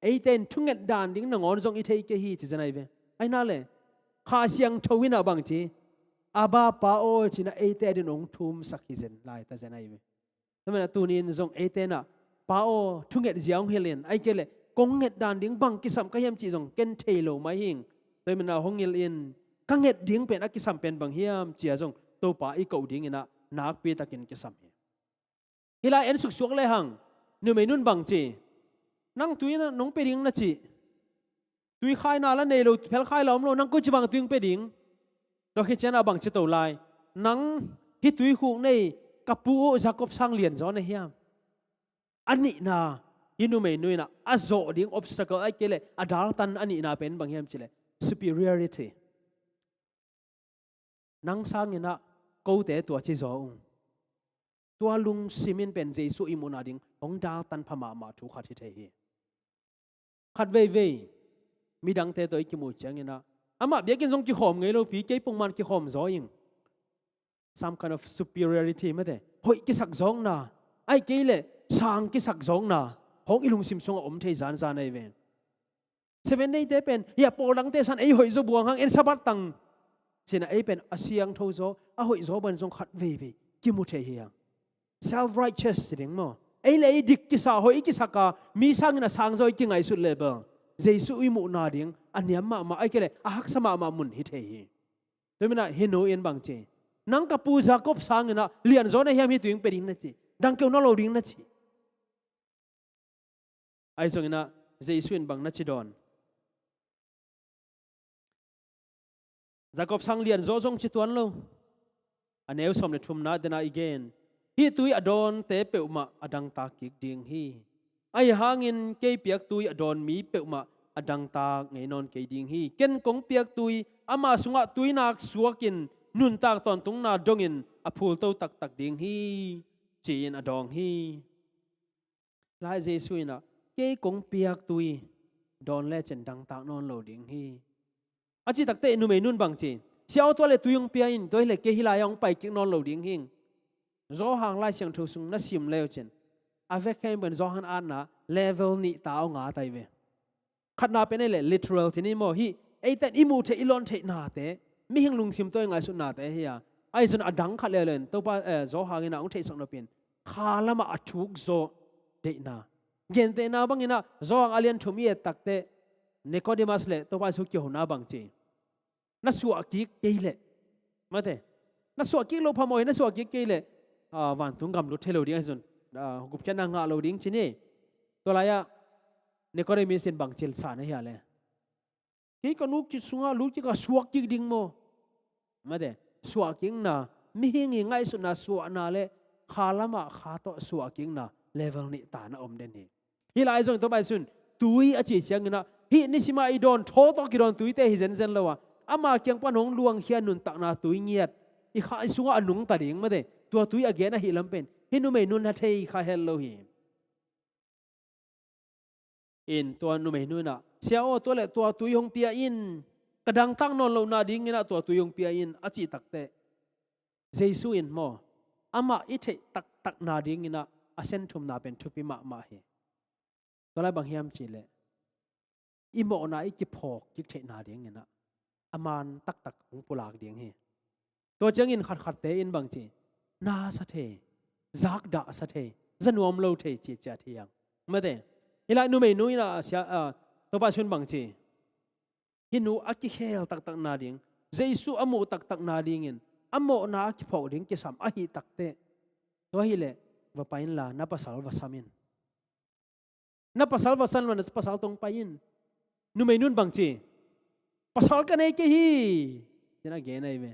Eite in thunget dan ding nangawn zong i thei kei hi ci zen ahi ve. Ahi na le, Kha Siangtho in ah bang ci? Abba Pa aw ci-in ah eite adingin hong thumsak hi zen lai ta zen ahi ve. Tua manin ah tuni in zong eite in ah, Pa aw, thunget zia hong hilh in, ahih kei leh kong nget dan ding bang kisam ka hiam cih zong ken thei lo mai hing. Tua manin ah hong hilh in, ka nget ding pen a kisam pen bang hiam ci-a zong Topa i koh dingin ah nakpi takin kisam hi. Hih lai en suksuak lehang, numei nun bang ci? Nang tui in ah nong pia ding na ci. Tui khaina la nei lo, phelkhai la om lo, nang koici bang tui hong pia ding? Tua khit ciangin ah bang ci to lai? Nang hih tuikhuk nei ka pu uh Jacob sang lianzaw na hiam? A nihna, hih numeinu in ah a zawh ding obstacle, ahih kei leh a daltan a nihna pen bang hiam cih leh superiority. Nang sangin ah kote tua ci zaw ung. Tua lungsim in pen Jesu i muhna ding hong daltan pha mahmah thu khat hi thei hi. Khat veivei midangte tawh i kimuh ciangin ah, amah biakinn zong kikhawm ngei lopi, kei pongman kikhawm zaw ing. Some kind of superiority mate. Hoih kisak zawkna, ahih kei leh sang kisak zawkna hong i lungsim sungah om thei zanzan ahi ve. Seven Day te pen, hia, pawl dangte san ei hoih zaw buang hang, en Sabbath tang. Ci-in ah ei pen a siangtho zaw, a hoih zaw bang zong khat veivei kimu thei hi hang. Self-righteous ci ding maw? Ei le ei dik kisa, hoih i kisak a, mi sangin a sang zaw i kingaihsut leh bel, Jesu i muhna ding a niam mahmah, ahih kei leh a haksa mahmah mun hi thei hi. Tua manin ah hih nu in bang ci? Nang ka pu Jacob sangin ah lianzaw na hiam, hih tui hong pia ding na ci? Dang keu nawn lo ding na ci? Ahi zongin ah Jesu in bang na ci dawn? Jacob sang lianzaw zong ci tuan lo. A neu sawm le thumna den ah i gen, hih tui a dawnte peuhmah a dangtak kik ding hi. Ahi hangin kei piak tui a dawn mi peuhmah a dangtak ngei nawn kei ding hi. Ken kong piak tui, ama sungah tuinak suakin nuntak tawntungna dongin a phulto taktak ding hi, ci-in a dawng hi. Lai Jesu in ah, kei kong piak tui dawn lecin dangtak nawn lo ding hi. A cih takteh numei nun bang ci? Sia aw, tua leh tui hong pia in, tua hi leh kei hih lai-ah hong pai kik nawn lo ding hing. Johan Lai Siangtho sung na sim le uh cin, a vek khempeuh in Johan atna level nih ta a hong at ahi ve. Khatna pen ei leh literal ci ni maw, hih eite in i muh theih, i lawn theih nate, mihing lungsim tawh i ngaihsut nate hi a. Ahi zong a dang khat leuleu in Topa, eh, Johan in ah hong theihsak nop in, kha lamah a thuk zaw deihna. Gentehna bangin ah Johan a lian thum i et takteh, Nicodemus le Topa Jesu kihona bang ci? Na suah kik kei leh, mate, na suah kik loh phamawh hi, na suah kik kei leh, ah, vantung gam lut thei lo ding ahi zong, ah, gupkhiatna ngah lo ding ci ni. Tua lai-ah Nicodemus in bang ci sa na hia le? Kei ka nu kik sungah lut kik a, suah kik ding maw? Mate, suah kikna, mihing i ngaihsutna suahna le kha lamah kha tawh suah kikna level nih ta na om den hi. Hih lai zong Topa Jesu in tui a cih ciangin ah, hih nisim a i dawn, thaw tawh kidawn tuite hi zenzen lo a, ama kiang pan hong luangkhia nuntakna tui ngiat, i kha i sungah a nungta ding, mate, tua tui a gen ahih lam pen hih numei nun a thei kha het lo hi. In tua numei nu in ah, Sia aw, tua leh tua tui hong pia in, ka dangtak nawn lohna dingin ah tua tui hong pia in, a cih takteh, Jesu in maw, amah i theih taktakna dingin ah a sen thumna pen thupi mahmah hi. Tua lai bang hiam cih leh, i mawhna i kiphawk kik theihna dingin ah a man taktak hong pulak ding hi. Tua ciangin khatkhatte in bang ci, na sa thei, zakdah sa thei, za nuam lo thei ci ciat hi hang. Mate, hih lai numeinu in a sia, a, Topa Jesu'n bang ci, hih nu a kikhel taktak nading, Jesu a muh taktak nadingin a mawhna a kiphawk ding kisam ahih takteh, tua hileh va pai inla na pasal va sam in. Na pasal va sam lo, na pasal tawh hong pai in. Numeinu in bang ci, pasal ka nei kei hi, ci-in a gen ahi ve.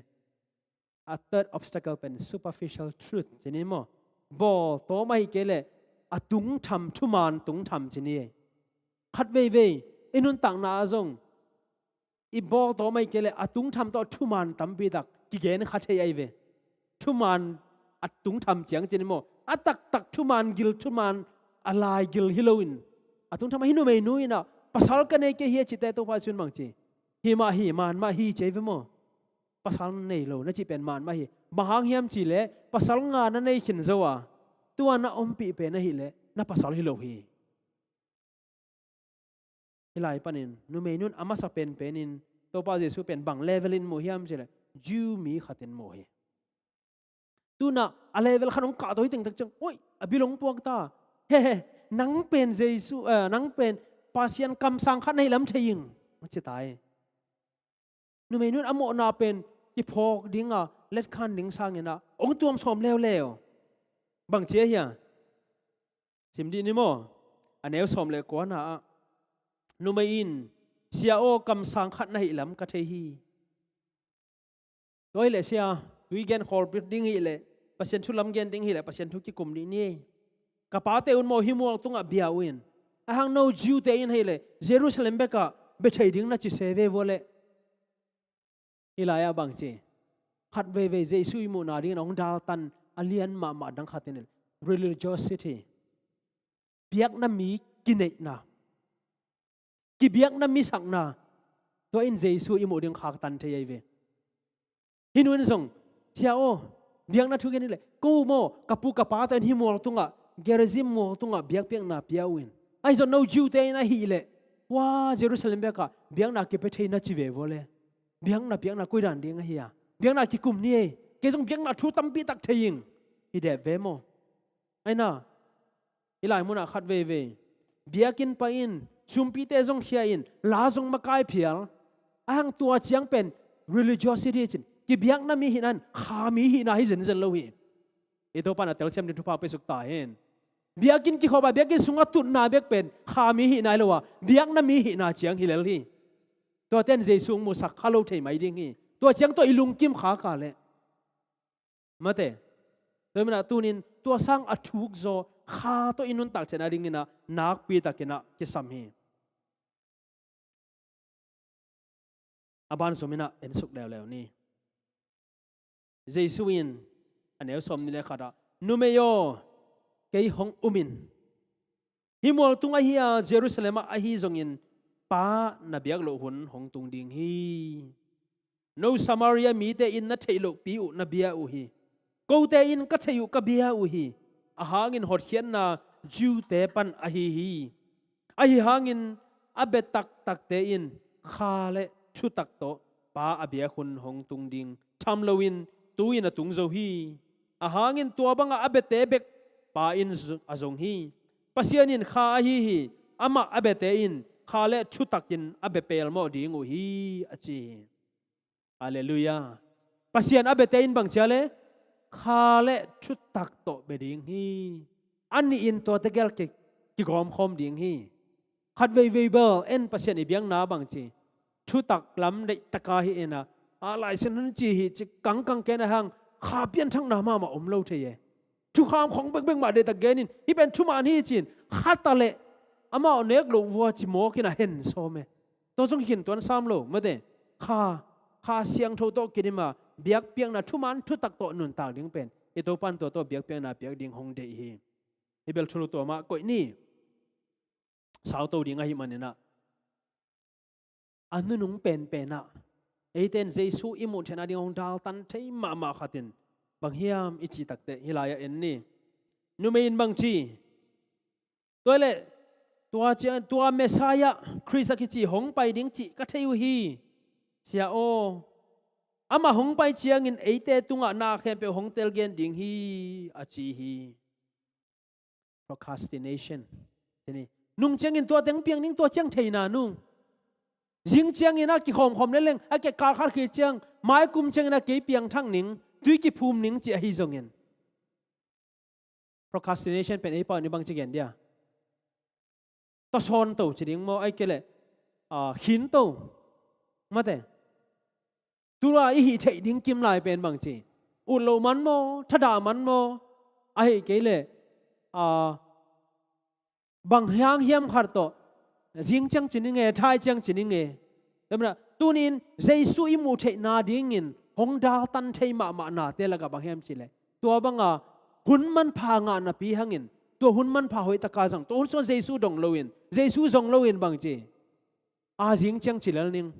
A third obstacle pen superficial truth ci ni maw? Bawl tawm ahih kei leh a tungtham, thuman tungtham ci ni. Khat veivei i nuntakna ah zong i bawl tawm ahih kei leh a tungtham tawh thuman tampi tak kigen kha thei ahi ve. Thuman a tungtham ciang ci ni maw? A taktak thuman gil, thuman a lai gil hi loin, a tungtham ah hih numeinu in ah pasal ka nei kei hi a cih teh Topa Jesu'n bang ci, hi mah hi, man mah hi ci ahi ve maw? Pasal nei lo na cih pen man mah hi. Bang hang hiam cih leh pasal nga na nei khin zo a, tua na ompih pen ahih leh na pasal hi lo hi. Hih lai panin numeinu in a masa penpen in Topa Jesu pen bang level in mu hiam cih leh Jew mi khat in mu hi. Tu-in ah a level khat hong kahto hi teng tak ciang, oi, a bil hong puak ta. He he, nang pen Jesu, eh, nang pen Pasian kamsang khat na hi lam thei ing, ci ta hi. Numeinu in a mawhna pen kiphawk ding a letkhan ding sangin ah hong tuam sawm leuleu. Bang ci a hia? Sim dih ni maw? A neu sawm le kuana ah, numei in, Sia aw, kamsang khat na hih lam ka thei hi. Tua hileh sia, tui gen khawl ding hileh, Pasian thu lam gen ding hileh, Pasian thu kikum dih ni. Ka pate un maw, hih mual tungah bia uh in. Ahang no Jew-te in hileh Jerusalem bekah bia thei ding na ci se ve vua leh. Hih lai-ah bang ci, khat veivei Jesu i muhna dingin hong daltan a lian mahmah dang khat in religiosity, biakna mi kineihna, kibiakna mi sakna, tua in Jesu i muh ding khaktan thei ahi ve. Hih nu in zong, Sia aw, biakna thu gen hileh, ko maw, ka pu ka pate in hih mual tungah, Gerizim mual tungah biakpiakna pia uh in. Ahi zong no Jew-te in ahih leh, hua Jerusalem bekah biakna kipia thei na ci ve vua leh. Biakna, biakna koi dan ding ahi a? Biakna kikum ni ei. Kei zong biakna thu tampi tak thei ing. Hi dep ve maw? Aina, hih lai munah khat veivei biakinn pai in, sumpite zong khia in, la zong makai phial. Ahang tua ciang pen religiosity cin, kibiakna mi hihna in kha mi hihna hi zenzen lo hi. I Topa in a telsiam ding thupha pe suk ta hen. Biakinn kikhop a, biakinn sungah tutna bek pen kha mi hihna hi lo a, biakna mi hihna ciang hi lel hi. Tuate in Jesu hong musak kha lo thei mai ding hi. Tua ciang tawh i lungkim khak a leh. Mate. Tua hi manin ah tuni-in tua sang a thuk zaw kha tawh i nuntak theihna dingin ah nakpi takin ah kisam hi. A ban zom in ah en suk leuleu ni. Jesu in a neu sawmnih le khat ah, numei aw, kei hong um in. Hih mual tung ahi a, Jerusalem ah ahi zongin Pa na biak loh hun hong tung ding hi. No Samaria mite in na theih lohpi uh na bia uh hi. Kote in ka theih uh ka bia uh hi. A hangin hotkhiatna Jew-te pan ahi hi. Ahi hangin a bia taktakte in kha le thutak tawh Pa a biak hun hong tung ding tham loin tu-in a tung zo hi. A hangin tua bangah a biate bek Pa in zu-, a zong hi. Pasian in kha ahi hi. Amah a biate in kha le thutakin a bia pelmawh ding uh hi, a ci hi. Halleluiah. Pasian a biate in bang ci a leh kha le thutak tawh bia ding hi. A nih in tuate gel ki, kigawmkhawm ding hi. Khat veivei bel en Pasian i biakna bang ci, thutak lam deihtak a hi in ah, a Lai Siangtho in ci hi ci kangkang ken a hang, kha pianthakna mahmah om lo thei e. Thukham khong bekbek mah deihtak gen in, hih pen thuman hi ci-in, khat a leh amau nek loh vua ci mawk in a hen sawm e. Tua zong khin tuan sam lo, mate. Kha, kha siangtho tawh kidim a, biakpiakna thuman thutak tawh nuntak ding pen i Topa in tua tawh biakpiakna piak ding hong deih hi. Hih bel thulu tua mah koih ni. Sauto ding ahih manin ah, a nunung penpen ah eite in Jesu i muh theihna ding hong daltan thei mahmah khat in bang hiam i cih takteh hih lai-ah en ni. Numei in bang ci, tua leh tua cia, tua Messiah Khrist a kici hong pai ding cih ka thei uh hi. Sia aw, Amah hong pai ciangin eite tungah na khempeuh hong telgen ding hi, a ci hi. Procrastination. Nung ciangin tua teng piang ning, tua ciang theina nung. Zing ciangin a kikhawmkhawm leleng, a kekal khat khit ciang, mai kum ciangin a kei piangthak ning, tui kiphum ning ci ahi zongin. Procrastination pen ei pau ni bang ci gen dia. Tasawn to ci ding maw, ai kei leh, ah, khin to. Mate. Tua i hih theih ding kim lai pen bang ci. Ut lo man maw, thadah man maw. Ahi kei leh, ah, bang hiang hiam khat tawh, zing ciang ci ning e, thai ciang ci ning e. Tua manin, tuni-in Jesu i muh theihna dingin hong daltan thei mahmah nate lakah bang hiam ci leh, tua banga hun manpha ngah napi hangin, tua hun manpha hoih taka zang, tua hun sung Jesu dong loin, Jesu zong loin bang ci. A, zing ciang ci lel ning.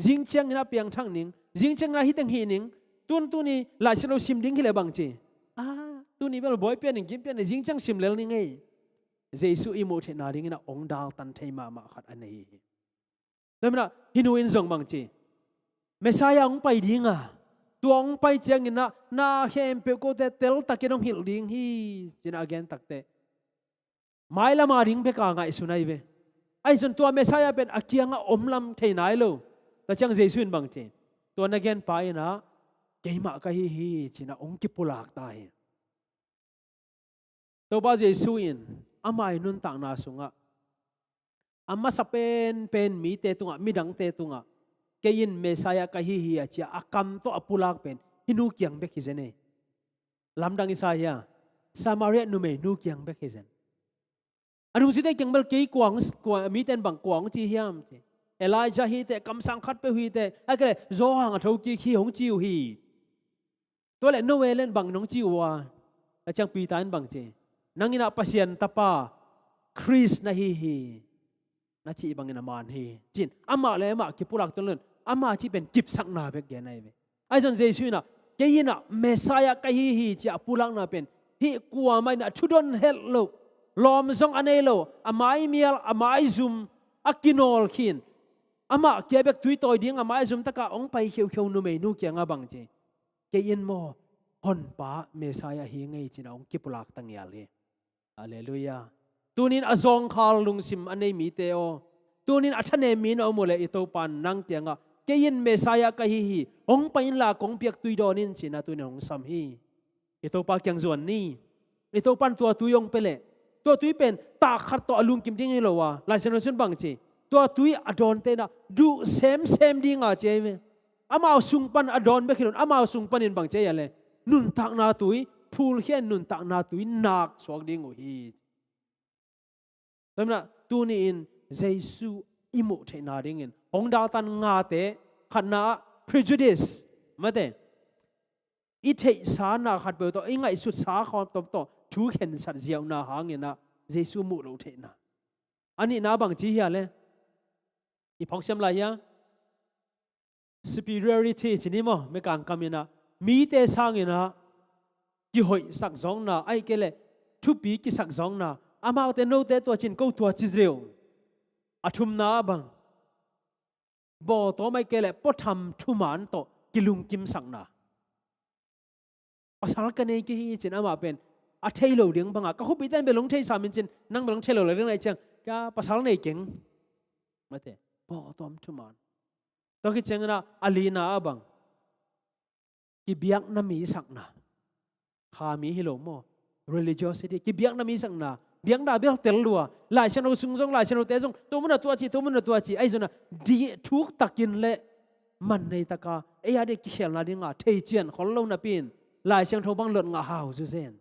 Zing ciangin a piangthak ning. Zing ciangin a hih teng hih ning. Tun tuni Lai Siangtho sim ding hi leh bang ci. A, tuni bel bawi pia ning, gim pia ning, zing ciang sim lel ning e. Jesu i muh theihna dingin a hong daltan thei mahmah khat a nei hi. Tua manin hih nu in zong bang ci. Messiah hong pai ding a. Tua hong pai ciangin a, na khempeuh kote teltakin hong hilh ding hi, ci-in a gen takteh, mailam a ding bek a ngaihsun ahi ve. Ahi zong tua Messiah pen a kiangah om lam thei nai lo. Tua ciang Jesu in bang ci. Tua na genpa in a, keimah ka hi hi, ci-in a hong kipulak ta hi. Topa Jesu in ama i nuntakna sungah, a masa penpen mite tungah, midangte tungah, kei in Messiah ka hi hi a ci-a a kam tawh a pulak pen hih nu kiang bek hi zen e. Lamdang i sa hia? Samaria numeinu kiang bek hi zen. A nungzuite kiang bel kei kua hong, kua, mite in bang kua hong ci hiam ci. Elijah hi teh, kamsang khatpeuh hi teh, a kei leh Johan a thokik hi hong ci uh hi. Tua leh Noel in bang nong ci uh a? Tua ciang Peter in bang ci. Nang in a Pasian Tapa, Khrist na hi hi, na cih bangin a man hi, ci-in amah le amah kipulak tuan lo-in, ama cih pen kipsakna bek gen ahi ve. Ahi zong Jesu in a, kei in a Messiah ka hi hi, ci-a pulakna pen hih kuamah in a thudon het loh, lawm zong a nei lo, a maimial, a maizum, a kinawlkhin, amah kia bek tui tawi ding a maizum takah hong pai kheukheu numeinu kiangah bang ci. Kei in maw, Honpa Messiah hi ing ei, ci-in a hong kipulak ta ngial hi. Halleluiah. Tuni-in a zawngkhal lungsim a nei mite aw, tuni-in a thanem mi na om uh leh i Topa in nang kiangah, kei in Messiah ka hi hi, hong pai inla kong piak tui dawn in, ci-in a tuni-in hong sam hi. I Topa kiang zuan ni. I Topa in tua tui hong pia leh, tua tui pen tak khat tawh a lungkim ding hi lo a, Lai Siangtho sung bang ci. Tua tui a dawnte in a duh semsem ding a ci ahi ve. Amau sung pan a dawn bek hi lo-in, amau sung panin bang ci a hia leh, nuntakna tui phulkhia-in nuntakna tui nak suak ding uh hi. Tua manin tuni-in Jesu i muh theihna dingin hong daltan ngate, khatna ah prejudice, mate, i theihsa na khatpeuh tawh, i ngaihsutsa khawm tawh thu khensat ziauhna hangin a Jesu muh loh theihna. A nihna bang ci hia leh, i phawksiam lai hia? Superiority ci ni maw, Mekang kam in a, mite sangin a kihoihsak zawngna, ahih kei leh thupi kisak zawngna, amaute note tua ci-in ko tua ci deuh. A thumna ah bang, bawltawm ahih kei leh puatham thuman tawh kilungkimsakna. Pasal ka nei kei hi, ci-in amah pen a thei lo ding bangah, ka khuapihte in bel hong thei sam in, ci-in nang bel hong thei lo lel ding na hih ciang, kei pasal nei keng, mate, bawltawm thuman. Tua khit ciangin a, a lina ah bang, kibiakna mi sakna. Kha mi hi lo maw? Religiosity, kibiakna mi sakna. Biakna bel tel lua. Lai Siangtho sung zong, Lai Siangthote zong, tua munah tua ci, tua munah tua ci, ahi zongin a, dih thuktakin le mannei taka ei a ding kikhelna dinga thei cian khol lo napi-in, Lai Siangtho bang lot ngah hau zuzen.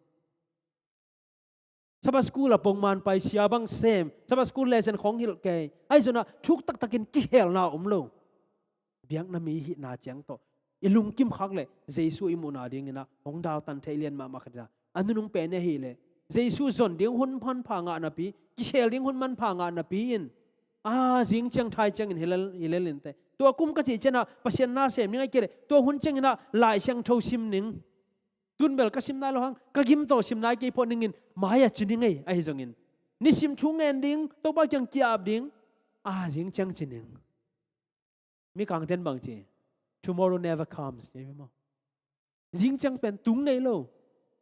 Sabbath school a pongman paisia bang sem, Sabbath school lesson khong hilh kei, ahi zongin a thuk taktakin kikhelna om lo. Biakna mi hihna ciang tawh i lungkim khak leh Jesu i muhna dingin a hong daltan thei lian mahmah khat a, a nunung pen ahih leh Jesu zon ding hun manpha ngah napi, kikhel ding hun manpha ngah napi-in, a, zing ciang thai ciangin hi lel, hi lel inteh. Tua kum ka cih ciangin a Pasian na sem ning, ahih kei leh tua hun ciangin a Lai Siangtho sim ning. Tun bel ka sim nai lo hang, ka gim tawh sim nai kei phot ning in, mai-ah ci ning ei, ahi zongin nisim thu ngen ding, Topa kiang ki-ap ding, a, zing ciang ci ning. Mikangte'n bang ci? Tomorrow never comes. Zingciang pen tung nei lo.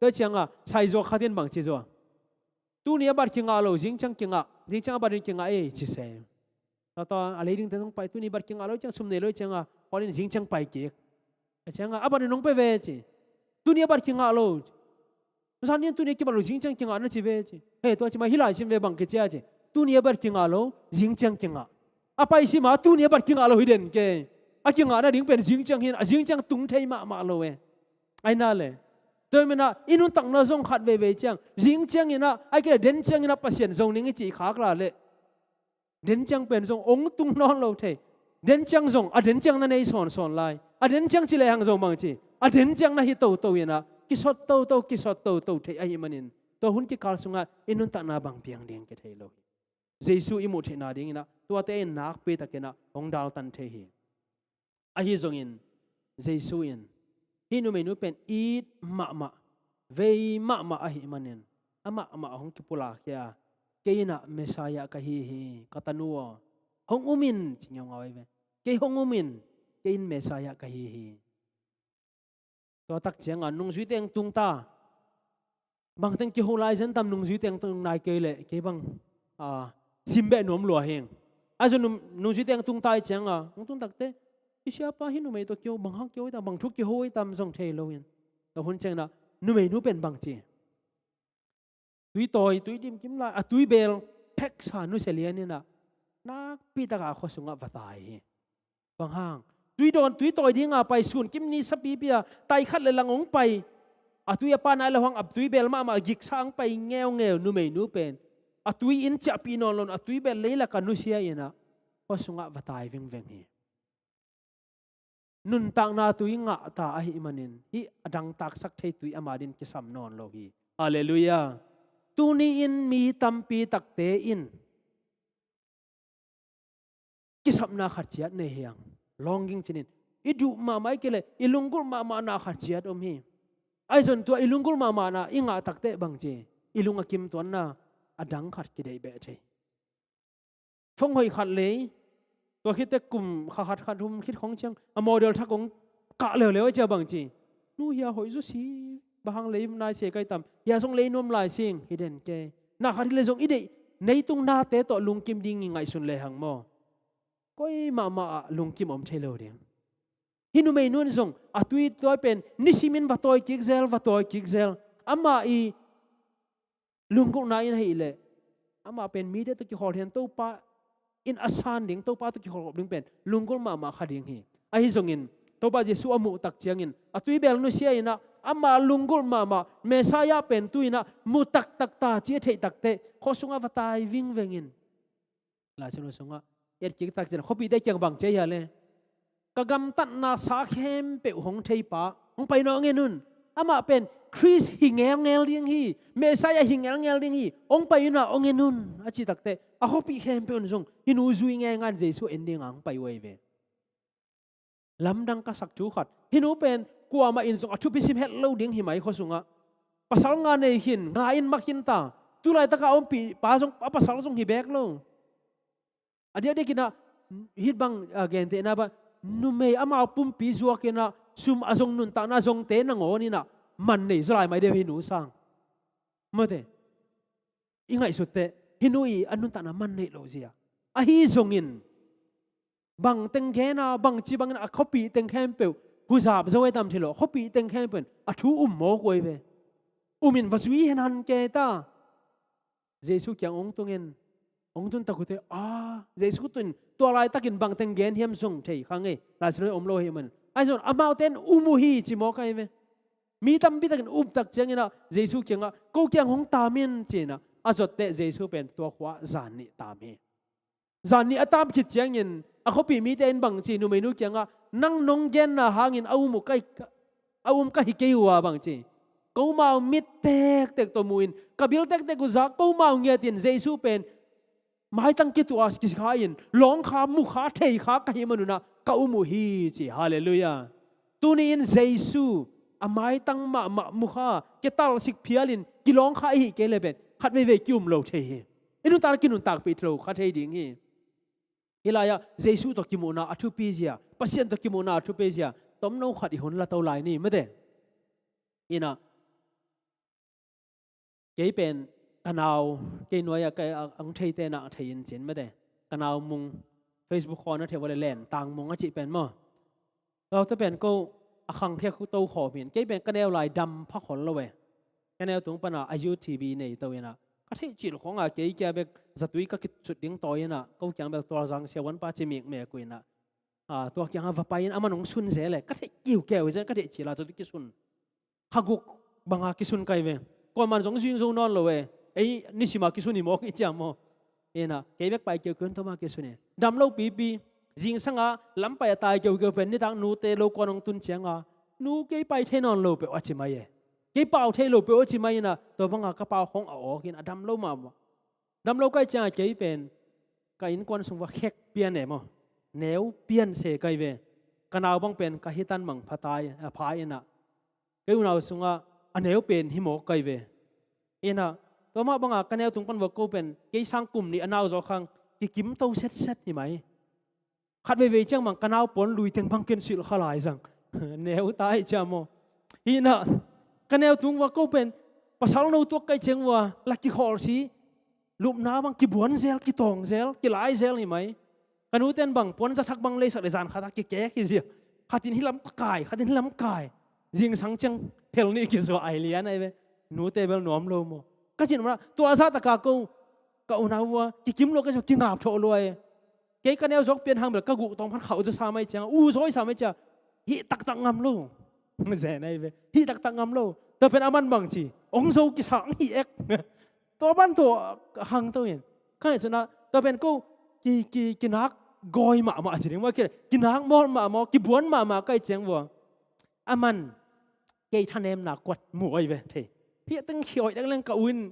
Tua ciangah saizaw khat in bang ci zaw a, tuni a bat kingah lo, zingciang kingah, zingciang a bat in kingah ei ci se. Tua tua a lei dingte zong pai, tuni bat kingah lo ciang sum nei lo ciangah, khual in zingciang pai kik. A ciangah a bat in hong pia ve ci. Tuni a bat kingah lo. Zan in tuni a kibat lo, zingciang kingah na ci ve ci. He, tua ci mah hi lai sim ve, bang kici a ci. Tuni a bat kingah lo, zingciang kingah. A pai sim a tuni a bat kingah lo hi den ke. A kingah nading pen zingciang hi in, a zingciang tung thei mahmah lo e. Ai na le. Tua hi menah i nuntakna zong khat veivei ciang, zingciang inah, ai kei le den ciang inah Pasian zo ning i cih khak la leh, den ciang pen zong hong tung nawn lo thei. Den ciang zong a den ciang na nei sawnsawn lai. A den ciang ci lehang zong bang ci, a den ciang na hi toto inah, kisot toto, kisot toto thei ahih manin, tua hun kikal sungah i nuntakna bang piang ding kithei lo hi. Jesu i muh theihna dinginah tuate in nakpi takinah hong daltan thei hi. Ahi zongin Jesu in hih numeinu pen it mahmah, vei mahmah ahih manin, amah amah hong kipulak hi a, kei inah Messiah ka hi hi, ka tanu aw, hong um in, ci ngeungau ahi ve. Kei hong um in, kei in Messiah ka hi hi. Tua tak ciangah nungzuite hong tung ta. Bangteng kiho lai zen tam, nungzuite hong tung nai kei leh kei bang, ah, sim beh nuam lua hing. Ahi zong nung, nungzuite hong tung ta i ciangah, hong tung takte, i siapa hih numei tawh kiho, bang hang kiho i tam, bang thu kiho i tam zong thei loin. Tua hun ciangah numeinu pen bang ci, tui tawi, tui dimkim lai, a tuibel pheksa nusia lianinah nakpi takah khua sungah va tai hi. Bang hang, tui dawn, tui tawi dinga pai, sun kim ni sapipi a tai khat le lang hong pai. A tui a pa nai lo hang, a tuibel mahmah giksa hong pai ngeungeu numeinu pen a tui in ciahpih nawn loin a tuibel leilakah nusia inah khua sungah va tai vingveng hi. Nuntakna tui ngah ta ahih manin hih a dangtaksak thei tui ama din kisam nawn lo hi. Halleluiah. Tuni-in mi tampi takte in kisapna khat ciat nei hi hang. Longing cinin i duh mahmah i kei leh i lunggulh mahmahna khat ciat om hi. Ahi zong tua i lunggulh mahmahna i ngah takte bang ci, i lung a kimtuanna a dang khat kideih beh thei. Phone hoih khat lei, tua khit teh kum kha khat khat hum khit khong ciang a model thak hong kah leuleu a cia bang ci, nu hia hoih zaw si, bang hang lei nai se kai tam, hia zong lei nuam lai sing hi den ke. Na khat hi leh zong i deih neitung nate tawh lungkim ding i ngaihsun lehang maw, koi mahmah ah lungkim om thei lo ding. Hih numeinu in zong a tui tawi pen nisimin va tawi kik zel, va tawi kik zel. Amah i lunggulhna in ahih leh, amah pen mite tawh kikholh hi a, Topa in a san ding, Topa tawh kikholh ding pen lunggulh mahmah kha ding hi. Ahi zongin Topa Jesu a muh tak ciangin a tuibel nusia inah, amah lunggulh mahmah Messiah pen tu inah mu taktak ta ci a theih takteh khua sungah va tai vingveng in. Lai Siangtho sungah i et kik tak ciang khuapihte kiang bang ci a hia le, ka gamtatna sa khempeuh hong theipa hong pai nawn, hong en un. Amah pen Khrist hi ngelngel ding hi, Messiah hi ngelngel ding hi, hong pai un ah hong en un, a cih takteh a khuapih khempeuh in zong hih nu zui ngeingai in Jesu en dingah hong pai uh ahi ve. Lamdang ka sak thu khat, hih nu pen kuamah in zong a thupi sim het lo ding hi mai khua sungah. Pasal nga nei khin, nga in mak khin ta. Tu laitakah a ompihpa zong a pasal zong hi beek lo. A diakdiak inah hih bang, ah, gentehna bang, numei amau pumpi zuak inah sum a zong, nuntakna zongte nangawn inah man nei zaw lai mai deuh hih nu sang. Mate, i ngaihsut teh hih nu i a nuntakna man neih loh zia. Ahi zongin bang teng gen a, bangci bangin a khuapih teng khempeuh huzap zo e tam thei lo, khuapih teng khempeuh in a thu um mawk uh ahi ve. Um in va zui hen han ke ta. Jesu kiang hong tung in, hong tun tak uh teh, ah, Jesu tun tua laitakin bang teng gen hiam zong thei kha ngei, Lai Siangtho om lo ahih man. Ahi zong amaute in um uh hi ci mawk ahi ve. Mi tampi takin um tak ciangin ah Jesu kiangah, ko kiang hong tam in ci inah a zot teh Jesu pen tua khua zan nih tam hi. Zan nih a tam khit ciangin a khuapih mite in bang ci, numeinu kiangah, nang nong genna hangin a um uh ka hi, a um ka hi kei uh a bang ci, komau mit tektek tawh mu in, ka bil tektek uh zak, komau ngiat in Jesu pen maitang kituak kikha in, lawngkha, mukha, theikha ka hih manun ah ka um uh hi ci. Halleluiah. Tuni-in Jesu a maitang mahmah mukha kitalsik phialin kilawngkha i hih kei leh pen khat veivei ki-um lo thei hi. I nuntakna kinuntakpih lo kha thei ding hi. Hih lai-ah Jesu tawh kimuhna a thupi zia, Pasian tawh kimuhna a thupi zia tomno khat i hun la to lai ni, mate. Inah kei pen ka nau, kei nuai-ah ka ang theite na a thei in cin, mate. Ka nau Mung, Facebook khawn a thei vua le Len Tang Mung a cih pen maw. Tuate pen ko a khangkhia khu to khawm hi in, kei pen ka neu lai dam pha khol lo e. Ka neu tung pana a U T B nei to inah ka theih cil khong a kei kia bek zatui ka kisut ding tawi inah ko kiang bel tualzang siavuanpa ci mikmek uh inah, a, tua kiangah va pai in aman hong sun zel e. Ka theih kiukeu hi zen, ka theih cil a zatui kisun. Kha guk banga kisun kai ve. Kuaman zong zing zo nawn lo e. Ei nisima kisun hi mawk i ciam maw. Inah kei bek pai keukeu in toma kisun e. Dam lo pipi. Zingsanga lampai a tai keukeu pen nitak nute lo kuan hong tun cianga, nu, kei pai thei nawn lo peuh a ci mai e. Kei pau thei lo peuh a ci mai inah tua banga ka pau khong a awk in a dam lo mahmah. Dam lo kai cianga kei pen ka innkuan sung va khek pian e maw. Neu pian se kai ve. Ka nau bang pen ka hitan mang pha tai, a, pha inah kei unau sungah a neu pen hi mawk kai ve. Inah tua mah banga ka neu tung pan vua ko pen kei sang kum nih a nau zaw khang kikim to setset hi mai. Khat veivei ciang bang ka nau puan lui teng bang ken silh kha lai zang. Neu ta i ciam maw. Inah ka neu tung vua ko pen pasal no tuak kai ciang vua la kikhawl si, lupna bang kibuan zel, kitawng zel, kilai zel hi mai. Ka nuten bang puan zathak bang leisak le zan khat a kikek hi zia. Khatin hi lam kai, khatin hi lam kai. Zingsang ciang phel nih kizuah ai lian ai ve. Nute bel nuam lo maw. Ka cin mah tua zahtaka ko ka unau vua kikim lua ka zia kingap thawh lua e. Kei ka neu zawk pian hang bel ka guh tawng phan khauh zaw sa mai ciang, u zawi sa mai ciang, hih taktak ngam lo. Zen ai ve. Hih taktak ngam lo. Tua pen aman bang ci, ong zo kisang hi ek. Tua ban tua hang to in. Ka ngaihsutna tua pen ko ki, ki, kinak gawi mahmah ci ding maw, ki, kinak mawl mahmah, kibuan mahmah kai ciang vua. Aman kei thanemna kuat mu ai ve thei. Hih teng khiawih dang leng ka u in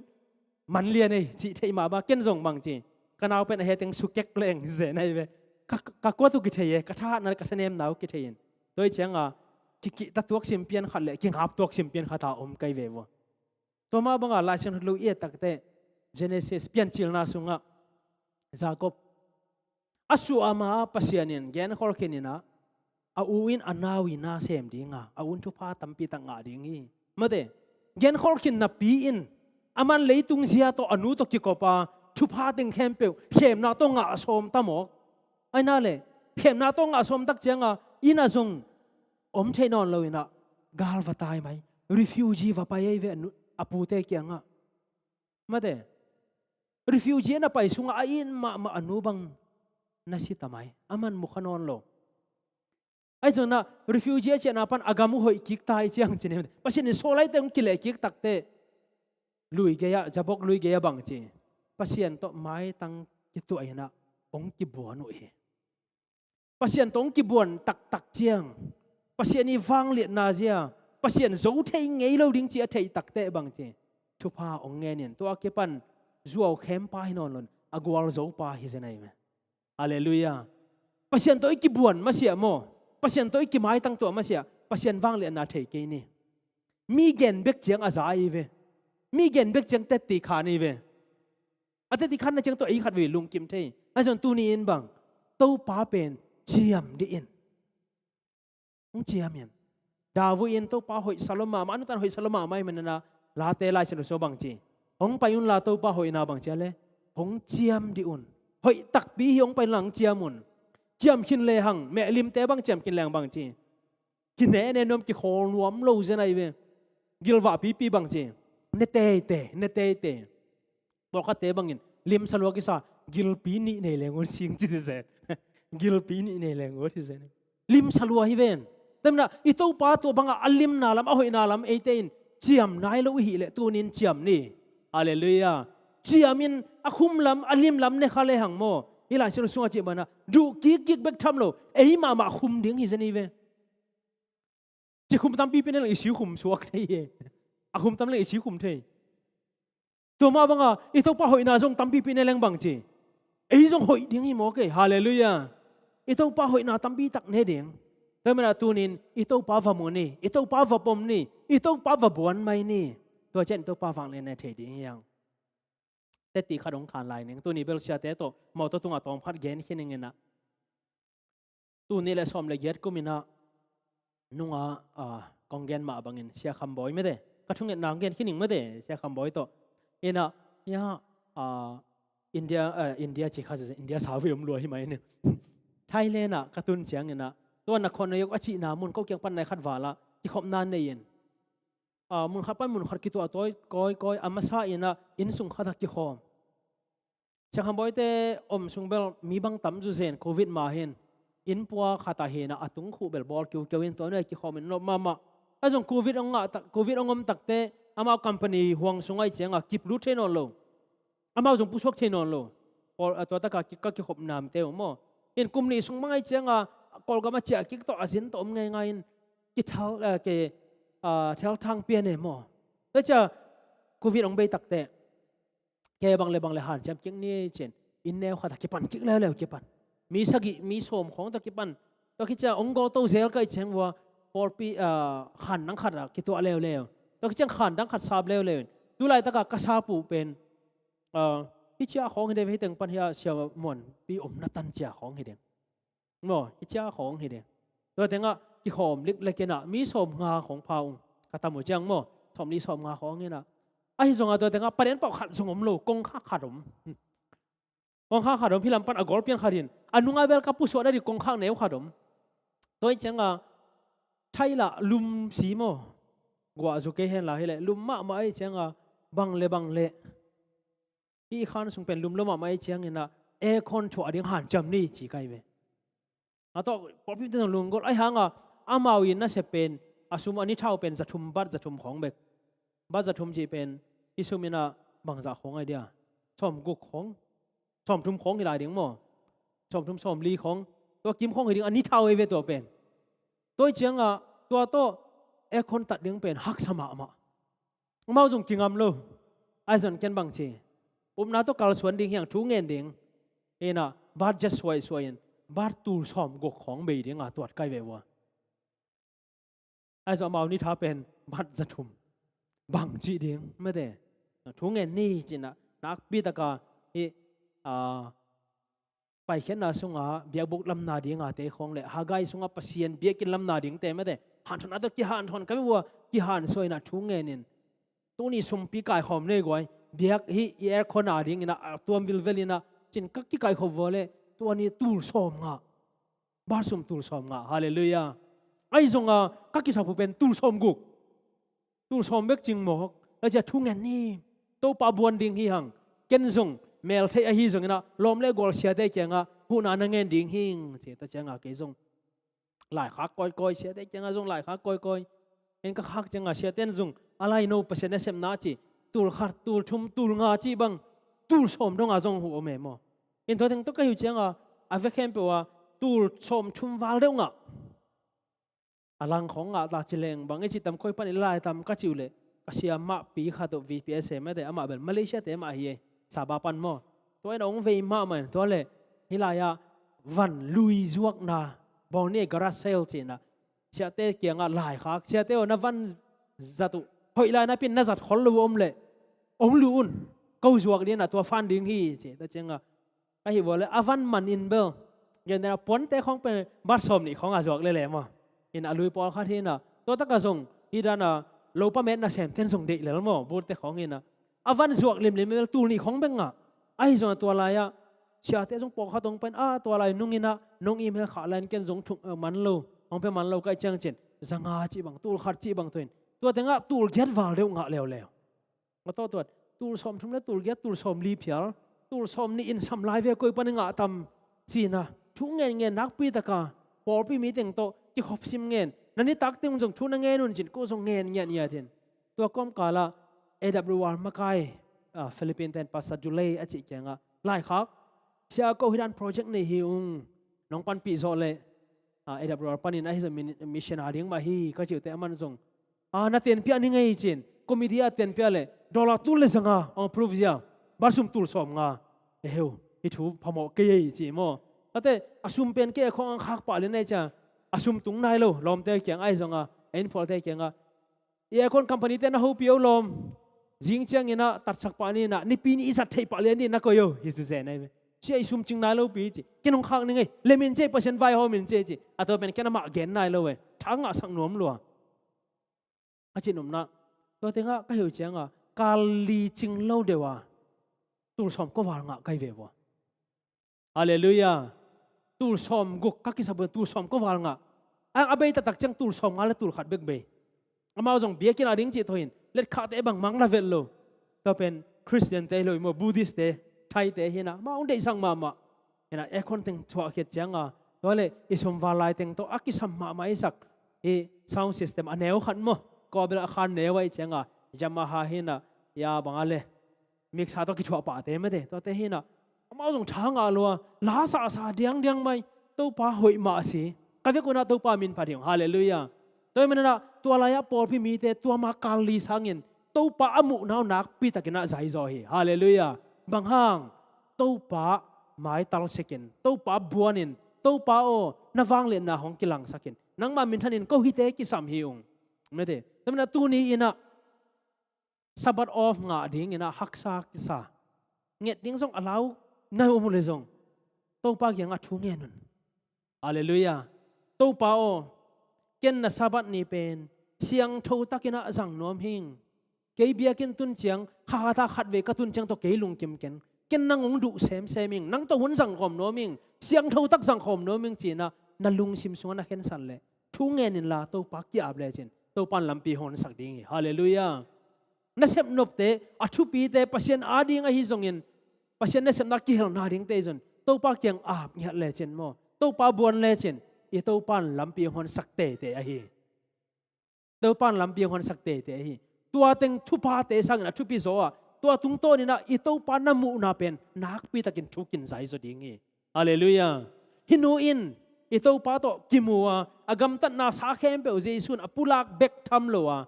man lian ei cih theih mah ba, ken zong bang ci, ka nau pen a he teng sukek leng zen ai ve. Ka, ka kuat uh kithei e, ka thahatna le ka thanemna uh kithei in. Tua i cianga kikihta tuak simpian khat le kingap tuak simpian khat a om kai ve vua. Tua mah banga Lai Siangtho i et takteh Genesis, Piancilna sungah Jacob a suah a ma Pasian in genkholh khin inah a u in a nau i na sem dinga, a u in thupha tampi tak ngah ding hi. Mate, genkholh khin napi in aman leitung zia tawh a nu tawh kikopa thupha teng khempeuh khemna tawh ngah sawm ta mawk. Aina le khemna tawh ngah sawm tak cianga inn ah zong om thei nawn lo inah gal va tai mai. Refugee va pai ei ve a nu, a pute kiangah. Mate, refugee na pai sungah a it mahmah a nu bang na si ta mai. Aman mu kha nawn lo. Ahi zongin ah refugee a ciahna pan a gam uh hoih kik ta i ciang cin hi. Pasian in sawlaite hong kileh kik takteh lui gei-ah, Jabok lui gei-ah bang ci, Pasian tawh maitang kituah inah hong kibuan uh hi. Pasian tawh hong kibuan taktak ciang, Pasian i vangliatna zia, Pasian zo thei ngei lo ding ci a theih takteh bang ci, thupha hong ngen in tua kipan zuau khempa hi nawn lo in a gualzopa hi zen ahi ve. Halleluiah. Pasian tawh i kibuan masiah maw, Pasian tawh i kimaitang tuah masiah Pasian vangliatna thei kei ni. Mi gen bek ciang a za ahi ve. Mi gen bek ciang tetti khan ahi ve. A tetti khanna ciang tawh ei khat vei lungkim thei. Ahi zong tuni in bang, Topa pen ciam dih in. Hong ciam in. David in Topa hoihsa lua mahmah, a nutan hoihsa lua mahmah ahih manin ah Late Lai Siangtho sung bang ci, hong pai unla Topa hoihna bang ci a le, hong ciam dih un. Hoih takpi hi, hong pai unla hong ciam un. Ciam khin lehang, mehlimte bang ciam khin lehang bang ci, kinehne nuam, kikhawl nuam lo zen ahi ve. Gilvah pipi bang ci, ne teitei, ne teitei. Pawlkhatte bangin limsa lua kisa, gilpi nih nei leng ut sing ci zen. Gilpi nih nei leng ut hi zen. Limsa lua hi ven. Tua manin ah i Topa tua bangah a limna lam, a hoihna lam eite in ciam nai lo i hih leh tuni in ciam ni. Halleluiah. Ciam in a khum lam, a lim lam ne kha lehang maw, hih Lai Siangtho sungah cih banah duh kikkik bek tham lo, ei mahmah khum ding hi zen hi ve. Ci khum tampipi ne leng i sikhum suak thei hi. A khum tam leng i sikhum thei. Tua mah banga i Topa hoihna zong tampipi ne leng bang ci, ei zong hoih ding hi mawk ei. Halleluiah. I Topa hoihna tampi tak ne ding. Tua manin ah tuni in i Topa va mu ni, i Topa va pom ni, i Topa va buan mai ni. Tua ciang i Topa vangliatna thei ding hi hang. Teti khat hong khan lai ning. Tuni bel siate tawh mawtaw tungah tawm khat gen khin ning inah. Tuni le sawm le giat kum inah nunga, ah, kong gen mah bangin Sia Kham Bawi mete. Ka thungetna hong gen khin ning mete, Sia Kham Bawi tawh. Inah, ya, ah, India, ah, India ci kha, India sau ve om lua hi mai ni. Thailand ah ka tun ciang inah. Tua na khon na yok a cihna mun ko kiang pan nai khat vala. Kikhopna nei in. Ah, mun khat pan mun khat kituah tawi, kawi, kawi, a masa inah, inn sung khat ah kikhawm. Sia Kham Bawite om sung bel mi bang tam zu zen, covid ma hin. Inn pua khat ah hinah, a tung khuh bel bawl kiukiu in tua nai kikhawm in nop mahmah. A zong covid hong ngah tak, covid hong om takte, amau company huang sung ai ciangah, kip lut thei nawn lo. Amau zong pusuak thei nawn lo. Pawl, a tua taka ki, ka kikhop namte uh maw. In kum nih sung bang ai ciangah, Kawlgam a ciah kik tawh a zin tawh om ngeingai in. Kithal, eh, ke, ah, thelthang pian e maw. Tua cia covid hong bei takte. Ke bang le bang le hanciam kik ni cin. Inn neu khat ah kipan kik leuleu kipan. Mi sagih, mi sawm khawng tawh kipan. Tua khit ciah hong gawlto zel ka ih ciang vua. Pawlpi, ah, khan dang khat ah kituah leuleu. Tua khit ciang khan dang khat sap leuleu in. Tulaitakah ka sap uh pen. Ah, hih ciah khawng hi ding, hih teng pan hiah siamuanpi omna tan ciah khawng hi ding. Maw, hih ciah khawng hi ding. Tua tengah kikhawm liklek inah, mi sawm nga khawng pha ung. Ka tam uh ciang maw, sawm li sawm nga khawng inah. Ahi zongah tua tengah, paden pawh khat zong om lo, kongkhak khat om. Kongkhak khat om, hih lam pan a gawl pian khat in. A nunga bel ka pusuah dadi kongkhak neu khat om. Tua ih ciangah, thai lah lum si maw. Guah zu kei hen la hileh, lum mahmah ih ciangah, bang le bang le. Hih khan sung pen lum lo mahmah ih ciang inah, aircon thuah ding hanciam ni ci kai ve. A tawh, pawlpi te zong lunggol, ahi hangah, amau in nasep pen, a sum a ni thau pen, zathum, bat zathum khawng bek. Bat zathum cih pen, hih sum inah, bangzah khawng ai dia. Sawm guk khawng. Sawm thum khawng hi lai ding maw. Sawm thum sawm li khawng. Tua kim khawng hi ding, a ni thau ai ve tua pen. Tua ih ciangah, tua tawh, aircon tat ding pen, haksa mahmah. Amau zong kingam lo. Ahi zong ken bang ci. Upna tawh kalsuan ding hiang thu ngen ding. Inah, bat zet suaisuai in. Bat tul sawm guk khawng bei ding a tuat kai ve ua. Ahi zong amau ni tha pen, bat zathum. Bang cih ding, mete. Thu ngen ni cinah, nakpi taka, hih, ah, Paikhiatna sungah biakbuk lamna dinga te khawng le Haggai sungah Pasian biakinn lamna dingte mate. Hanthawn a tawh kihanthawn ka vua kihansuah inah thu ngenin. Tuni sumpi kaikhawm nei guai. Biak hih i aircon a dingin a tuam vilvel inah cin ka kikaihkhop vua le tuani tul sawm ngah. Bar sum tul sawm ngah. Halleluiah. Ahi zonga ka kisap uh pen tul sawm guk. Tul sawm bek cing mawk. Tua cia thu ngen ni. Topa buan ding hi hang. Ken zong mel theih ahi zongin ah lawm le gual siate kiangah huhna na ngen ding hing ci. Tua ciangah kei zong laikhak kawikawi, siate kiangah zong laikhak kawikawi. En ka khak ciangah siate in zong a lai no Pasian nasepna ci. Tul khat, tul thum, tul nga ci bang. Tul sawm dongah zong huh om e maw. In tua teng tawh ka hi uh ciangah a vek khempeuh ah tul sawm thum val deuh ngah. A lang khawng ngah ta ci leng bang i ci tam khoi pan i lai tam ka ci uh leh ka siam mahpi khat uh V P S e mate amah bel Malaysia te mah hi e. Sabah pan maw. Tua in a hong vei mahmah in tua leh hih lai-ah van lui zuakna bawng ni e garage sale cihna. Siate kiangah laikhak siate aw na van zat uh hoih lai napi in na zat khol lo uh om leh hong luh un ko zuak dingin a tua fan ding hi ci. Tua ciangah ka hih vua le a van man in bel. Gen dena puante khawng pen bat sawm nih khawng a zuak lele maw. In a lui pawlkhat hi inah tua taka zong hi dana lopa met nasem ten zong deih lel maw. Butte khawng hi inah a van zuak limlim bel tul nih khawng bek ngah. Ahi zongah tua lai-ah siate zong pawlkhat hong pen a tua lai nung inah nong email khah lai in ken zong thuk, eh, man lo hong pe man lo ka i ciang cin. Zanga cih bang tul khat cih bang tuin tua tengah tul giat val deuh ngah leuleu. Nga tawh tuat tul sawm thum le tul giat tul sawm li phial tul sawm nih in sam lai ve koi pan i ngah tam cina thu ngen ngen nakpi taka pawlpi mi teng tawh kikhop sim ngen na nitak teng zong thu na ngen un cin ko zong ngen ngiat ngiat in. Tua kawmkalah A W R makai, ah, Philippine ten Pastor Julei a cih kiangah laikhak sia ko hi dan project nei hi ung nong panpih zawh leh, ah, A W R panin ahi zong mi-, mission a ding mah hi ka cih uh teh aman zong a na tenpiah ni ngei cin committee a tenpiah le dollar tul le zanga ang approve zia bar sum tul sawm nga. Eheu hi thu phamawh kei ei ci maw. Tate a sum pen kei a khawng ang khak pah le nei cia a sum tung nai lo lawmte kiang ahi zonga a inphualte kianga i aircon company te na hopi o lawm. Zing ciangin ah tatsak pah ni in ah, nipi ni i zat theih pah lian ni in na koi o hi ci zen ahi ve. Sia i sum cing nai lo pi ci. Ken hong khak ning ei, lem in ci ei, Pasian vaihawm in ci ei ci. A tua pen ken amah gen nai lo ei. Tha ngahsak nuam lua a ci nopna. Tua tengah ka hilh ciangah kal li cing lo deuh a tul sawm kua val ngah ka hi ve vua. Halleluiah. Tul sawm guk ka kisap uh, tul sawm kua val ngah. A, a bei taktak ciang tul sawm nga le tul khat bek bei. Amau zong biakinn a ding cih thaw in, letkhahte bangmah la vet lo. Tua pen Khristiante hi lo hi maw, Buddhistte, Thaite hi in ah, amau hong deihsak mahmah. Hi in ah, aircon teng thuah khiat ciangah, tua leh i sum val lai teng tawh a kisam mahmah i sak. I sound system a neu khat maw, kua bel a khan neu ahih ciangah, Yamaha hi in ah, ya bang a le mixer tawh kithuah pahte mate, tuate hi in ah, amau zong tha ngah lua, la sahsa diangdiang mai, Topa hoih mah a si. Ka vek un ah Topa min phat hi ung, halleluiah. Tua ahih manin ah, tua lai-ah pawlpi mite tua ma kal li sangin Topa a muhna uh nakpi takin ah zai zaw hi, halleluiah. Bang hang? Topa maital sikin, Topa buanin, Topa aw, na vangliatna hong kilangsakin, nangmah minthanin ko hihte kisam hi ung. Mate, tua ahih manin ah tuni in ah, Sabbath off ngah dingin ah haksa kisa. Nget ding zong a lau nai om uh leh zong, Topa kiangah thu ngen un. Halleluiah. Topa aw, ken na Sabbath ni pen siangtho takin ah zang nuam hing. Kei biakinn tun ciang, kha khat ah khatvei ka tun ciang tawh kei lungkim ken. Ken nang hong duh semsem hing, nang tawh hun zangkhawm nuam hing, siangtho tak zangkhawm nuam hing ci in ah, na lungsim sungah na khensat leh, thu ngen inla Topa ki-ap lecin, Topa in lampi hong honsak ding hi. Halleluiah. Nasep nopte, a thupite, Pasian ading ahi zongin, Pasian nasepna kihelna dingte zong, Topa kiang ap ngiat lecin maw, Topa buan lecin, i Topa in lampi hong honsak teitei ahi. Topa in lampi hong honsak teitei ahi. Tua teng thuphate sangin a thupi zaw ah, tua tungtawnin ah i Topa na muhna pen nakpi takin thukin zai zaw ding hi. Halleluiah. Hih nu in i Topa tawh kimu a, a gamtatna sa khempeuh Jesu in a pulak bek tham lo a,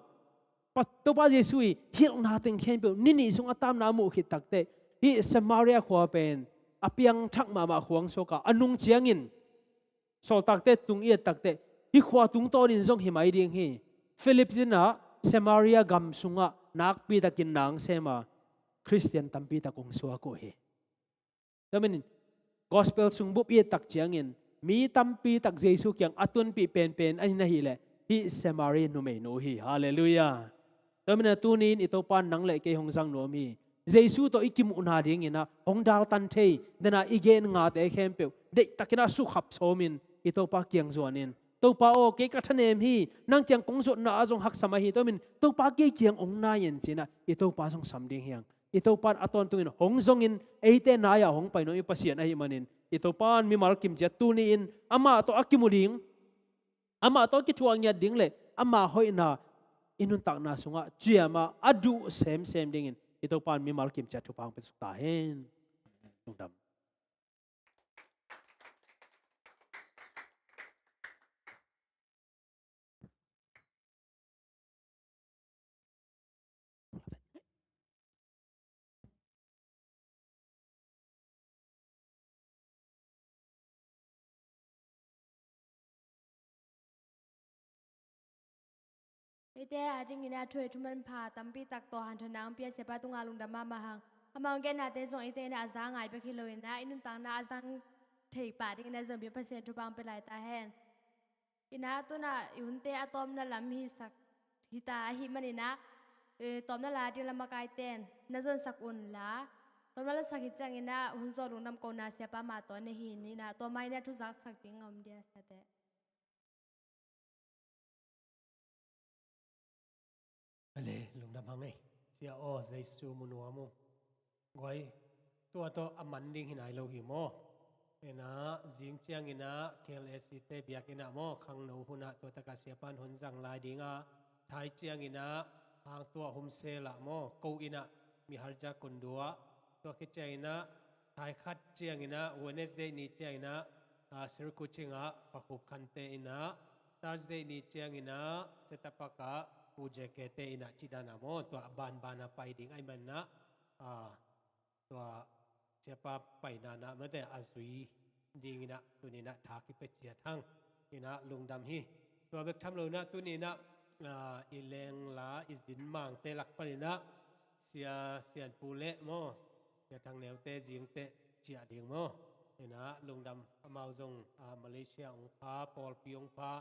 Pa-, Topa Jesu i hilhna teng khempeuh ni nih sung a tamna a muh khit takteh, hih Samaria khua pen a piangthak mahmah khuang suak a, a nung ciangin Sawltakte tung i et takteh, hih khua tungtawnin zong hi mai ding hi. Philip in ah Samaria gam sungah nakpi takin na hong sem a, Khristian tampi tak hong suak uh hi. Tua manin, gospel sung bup i et tak ciangin, mi tampi tak Jesu kiang a tunpih penpen a hi in ahih leh, hih Samari numeinu hi. Halleluiah. Tua manin ah tuni in i Topa in nang le kei hong zang nuam hi. Jesu tawh i kimuhna dingin ah hong daltan thei, den a i gen ngate khempeuh deihtakin ah sukhap sawmin i Topa kiang zuanin, Topa aw, kei ka thanem hi, nang kiang kong zuatna ah zong haksa mah hi. Tua manin, Topa, kei kiang hong nai in ci in ah i Topa zong sam ding hi hang. I Topa in a tawntungin hong zongin, eite nai-ah hong pai nuam i Pasian ahih manin, i Topa in mimal kimciat tuni-in amah tawh a kimu ding, amah tawh a kithuah ngiat ding le ama hoihna i nuntakna sungah ciamah a duh semsem dingin i Topa in mimal kimciat thupha hong piaksuk ta hen. Lungdam. Eite a dingin a thu hoi thu manpha tampi tak tawh hanthawn nang pia Siapa tungah lungdam mahmah hang. Amau gennate zong eite in a za ngai bek hi loin a, i nuntakna a zang thei pah dingin a zong bia Pasian thupha hong pia lai ta hen. Ina tuna i hunte a tawpna lam hi sak hita ahih manin a, eh, tawpna la ding la makaite in na zonsak un la. Tawpna la sak hi ciangin a hun zawh lungdam kohna Siapa mah tawh na hi in a, tua mah in a thu zaksak ding a om dia siate. Ale, lungdam hang ei. Sia aw, Jesu mu nuam ung. Guai, tua tawh a man ding hi nai lo hi maw? Ina, zing ciangin a, K L A C te biakinn ah maw, khangno hun ah tua takah Siapa in hun zang lai ding a, thai ciangin a, hang tua humsel ah maw, ko inn ah, mi harja kundua, tua khit ciangin a, thai khat ciangin a, Wednesday ni ciangin a, a, Sirkuching ah, Pakhup Khante inn ah, Thursday ni ciangin a, Setapak ah, Pu J K te inn ah, cih dan a maw, tua a banban a pai ding ahih manin a, a, tua Siapa paina na mate a zui dingin a, tuni in a tha kipia ciat hang. Ina lungdam hi. Tua bek tham lo in a, tuni in a, a, i lengla, i zin mangte lak panin a, Sia Sianpu le maw, Sia Thang Neute zingteh ciah ding maw. Inah lungdam, amau zong, ah, Malaysia hong pha, pawlpi hong pha.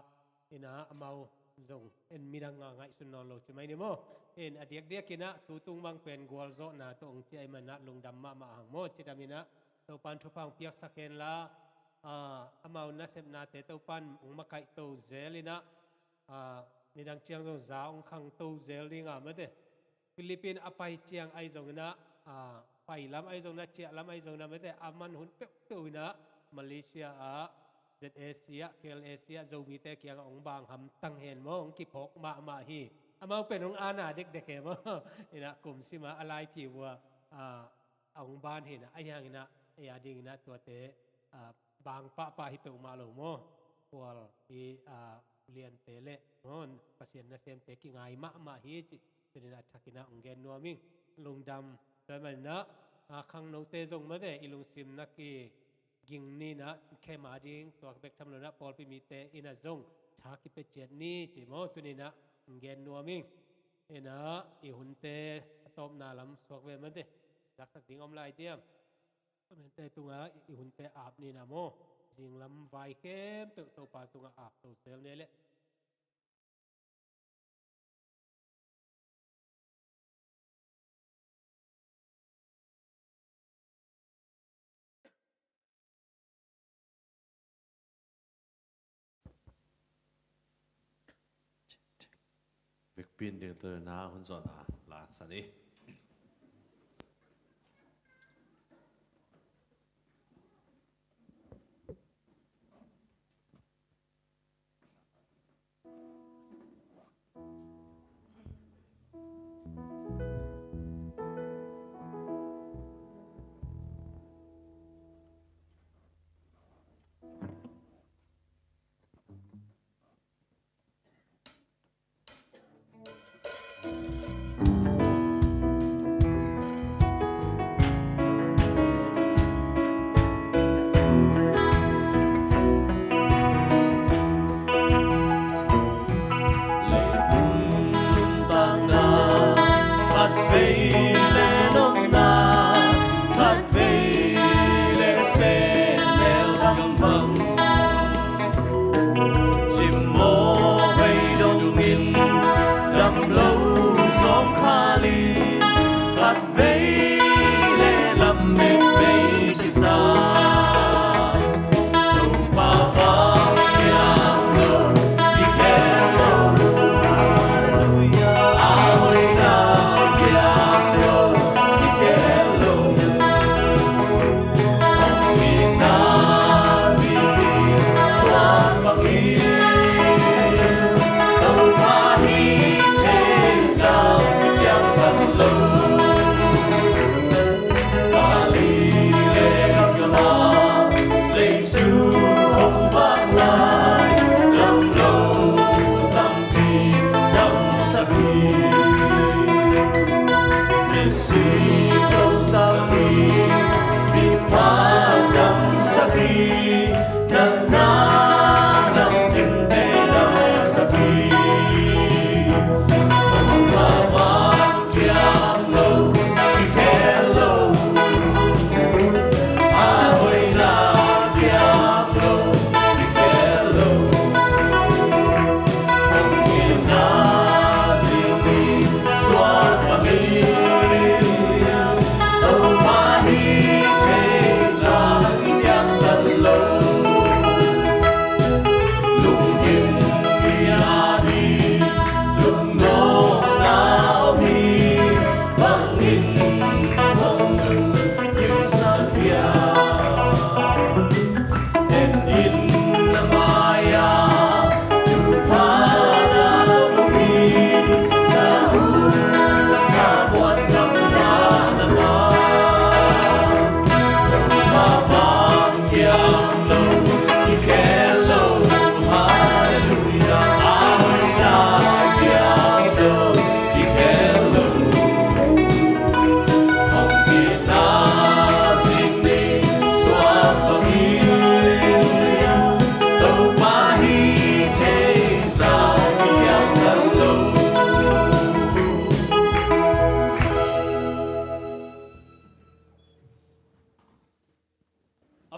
Inah amau zong en midang a ngaihsun nawn lo ci mai ni maw. In a diakdiak inah tutung bang pen gualzawhna tawh hong ciah ahih manin ah lungdam mahmah hang maw. Cidam inah Topan thupha hong piaksak henla, ah, amau nasepnate Topan hong makaihto zel inah, ah, nidang ciang zong za hong khangto zel ding a mate. Philippines a pai ciang ahi zong inah, ah, pai lam ahi zong inah, ciah lam ahi zong inah mate, a man hun peuhpeuh inah Malaysia ah, Z A C ah, K L A C ah, Zomite kiangah hong bang hamtang hen maw, hong kiphawk mahmah hi. Amau pen hong ana dekdek e maw. Inah kum sima a laiphi vua, ah, a hong ban hi inah, ahi hang inah, ei a ding inah tuate, ah, bang pahpah hi peuhmah lo maw. Khual hi, ah, uliante le maw, Pasian nasemte kingai mahmah hi ci. Tua inah a thak inah hong gen nuam ing. Lungdam. Tua manin ah, ah, khangnote zong mate, i lungsim na kiging ni inah, khem a ding, tua bek tham lo inah pawlpi mite inah zong tha kipia ciat ni ci maw, tuni inah hong gen nuam ing. Inah i hunte a tawpna lam suak ve mate. Zaksak ding om lai diam? Tua mente tungah i hunte ap ni inah maw. Zinglam vai khempeuh Topa tungah ap to zel ni leh. Vekpi in ding tawh na hun zawhna la sa ni.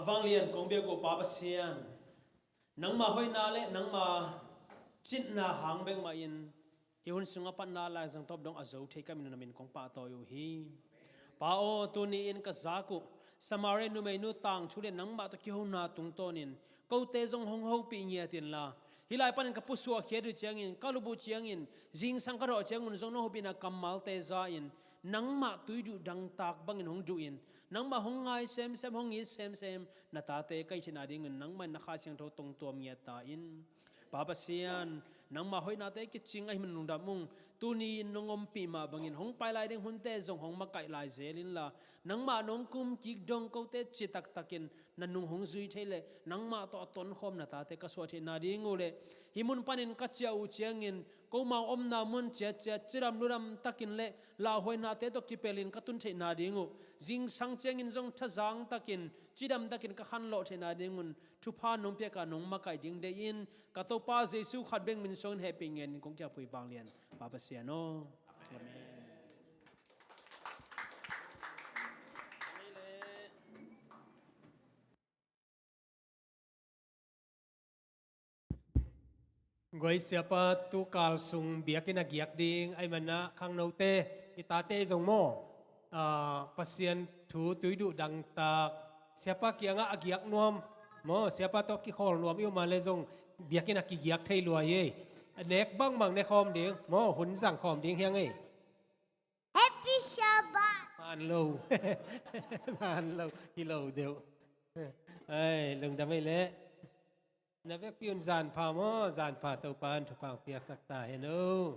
Vanglian kong biak uh Pa Pasian, nangma hoihna le nangma citna hang bek mahin hih hun sungah patna laizang tawp dong a zo thei ka min uh na min kong pahtawi uh hi. Pa aw, tuni-in ka zak uh Samaria numeinu tangthu le nangmah tawh kihona tungtawnin kote zong hong hopih ngiat inla, hih lai panin ka pusuah khiat uh ciangin, ka lup uh ciangin, zingsang ka dawh ciangun zong nong hopihna kammalte za-in nangmah tuiduh dangtak bangin hong duhin, nangmah hong ngai semsem, hong it semsem na tate ka hih theihna dingun nangmah in na Kha Siangtho tong tuam ngiat ta in. Pa Pasian, nangmah hoihnate kicing ahih manin lungdam ung. Tuni-in nong ompih mah bangin hong pai lai ding hunte zong hong makaih lai zel inla, nangmah nong kum kik dong kote ci taktakin na nung hong zui thei le nangmah tawh a tonkhawm na tate ka suah theihna ding uh le, hih mun panin ka ciah uh ciangin komau omna mun ciatciat cidam ludam takin le lauhuainate tawh kipelin ka tun theihna ding uh, zingsang ciangin zong thazang takin cidam takin ka khanlawh theihna dingun thupha nong piaka nong makaih ding deih in, ka Topa Jesu khat bek min suangin hehpih ngenin kong kiapui vanglian Pa Pasian aw. Amen. Guai, siapa tukal sung biakinn a giak ding ahih manin khangnote, i tate zong maw, ah, Pasian thu tuiduh dangtak siapa kiangah a giak nuam maw, siapa tawh kikhawl nuam i om a le zong biakinn a kigiak thei lua hi ei. Nek bangbang ne khawm ding maw, hun zang khawm ding hi hang ei. Happy Sabbath. Man lo. Man lo. Hi lo deuh. Ai, lungdam ei leh. Na vekpi un zan pha maw, zan pha, Topa in thupha piaksak ta hen aw.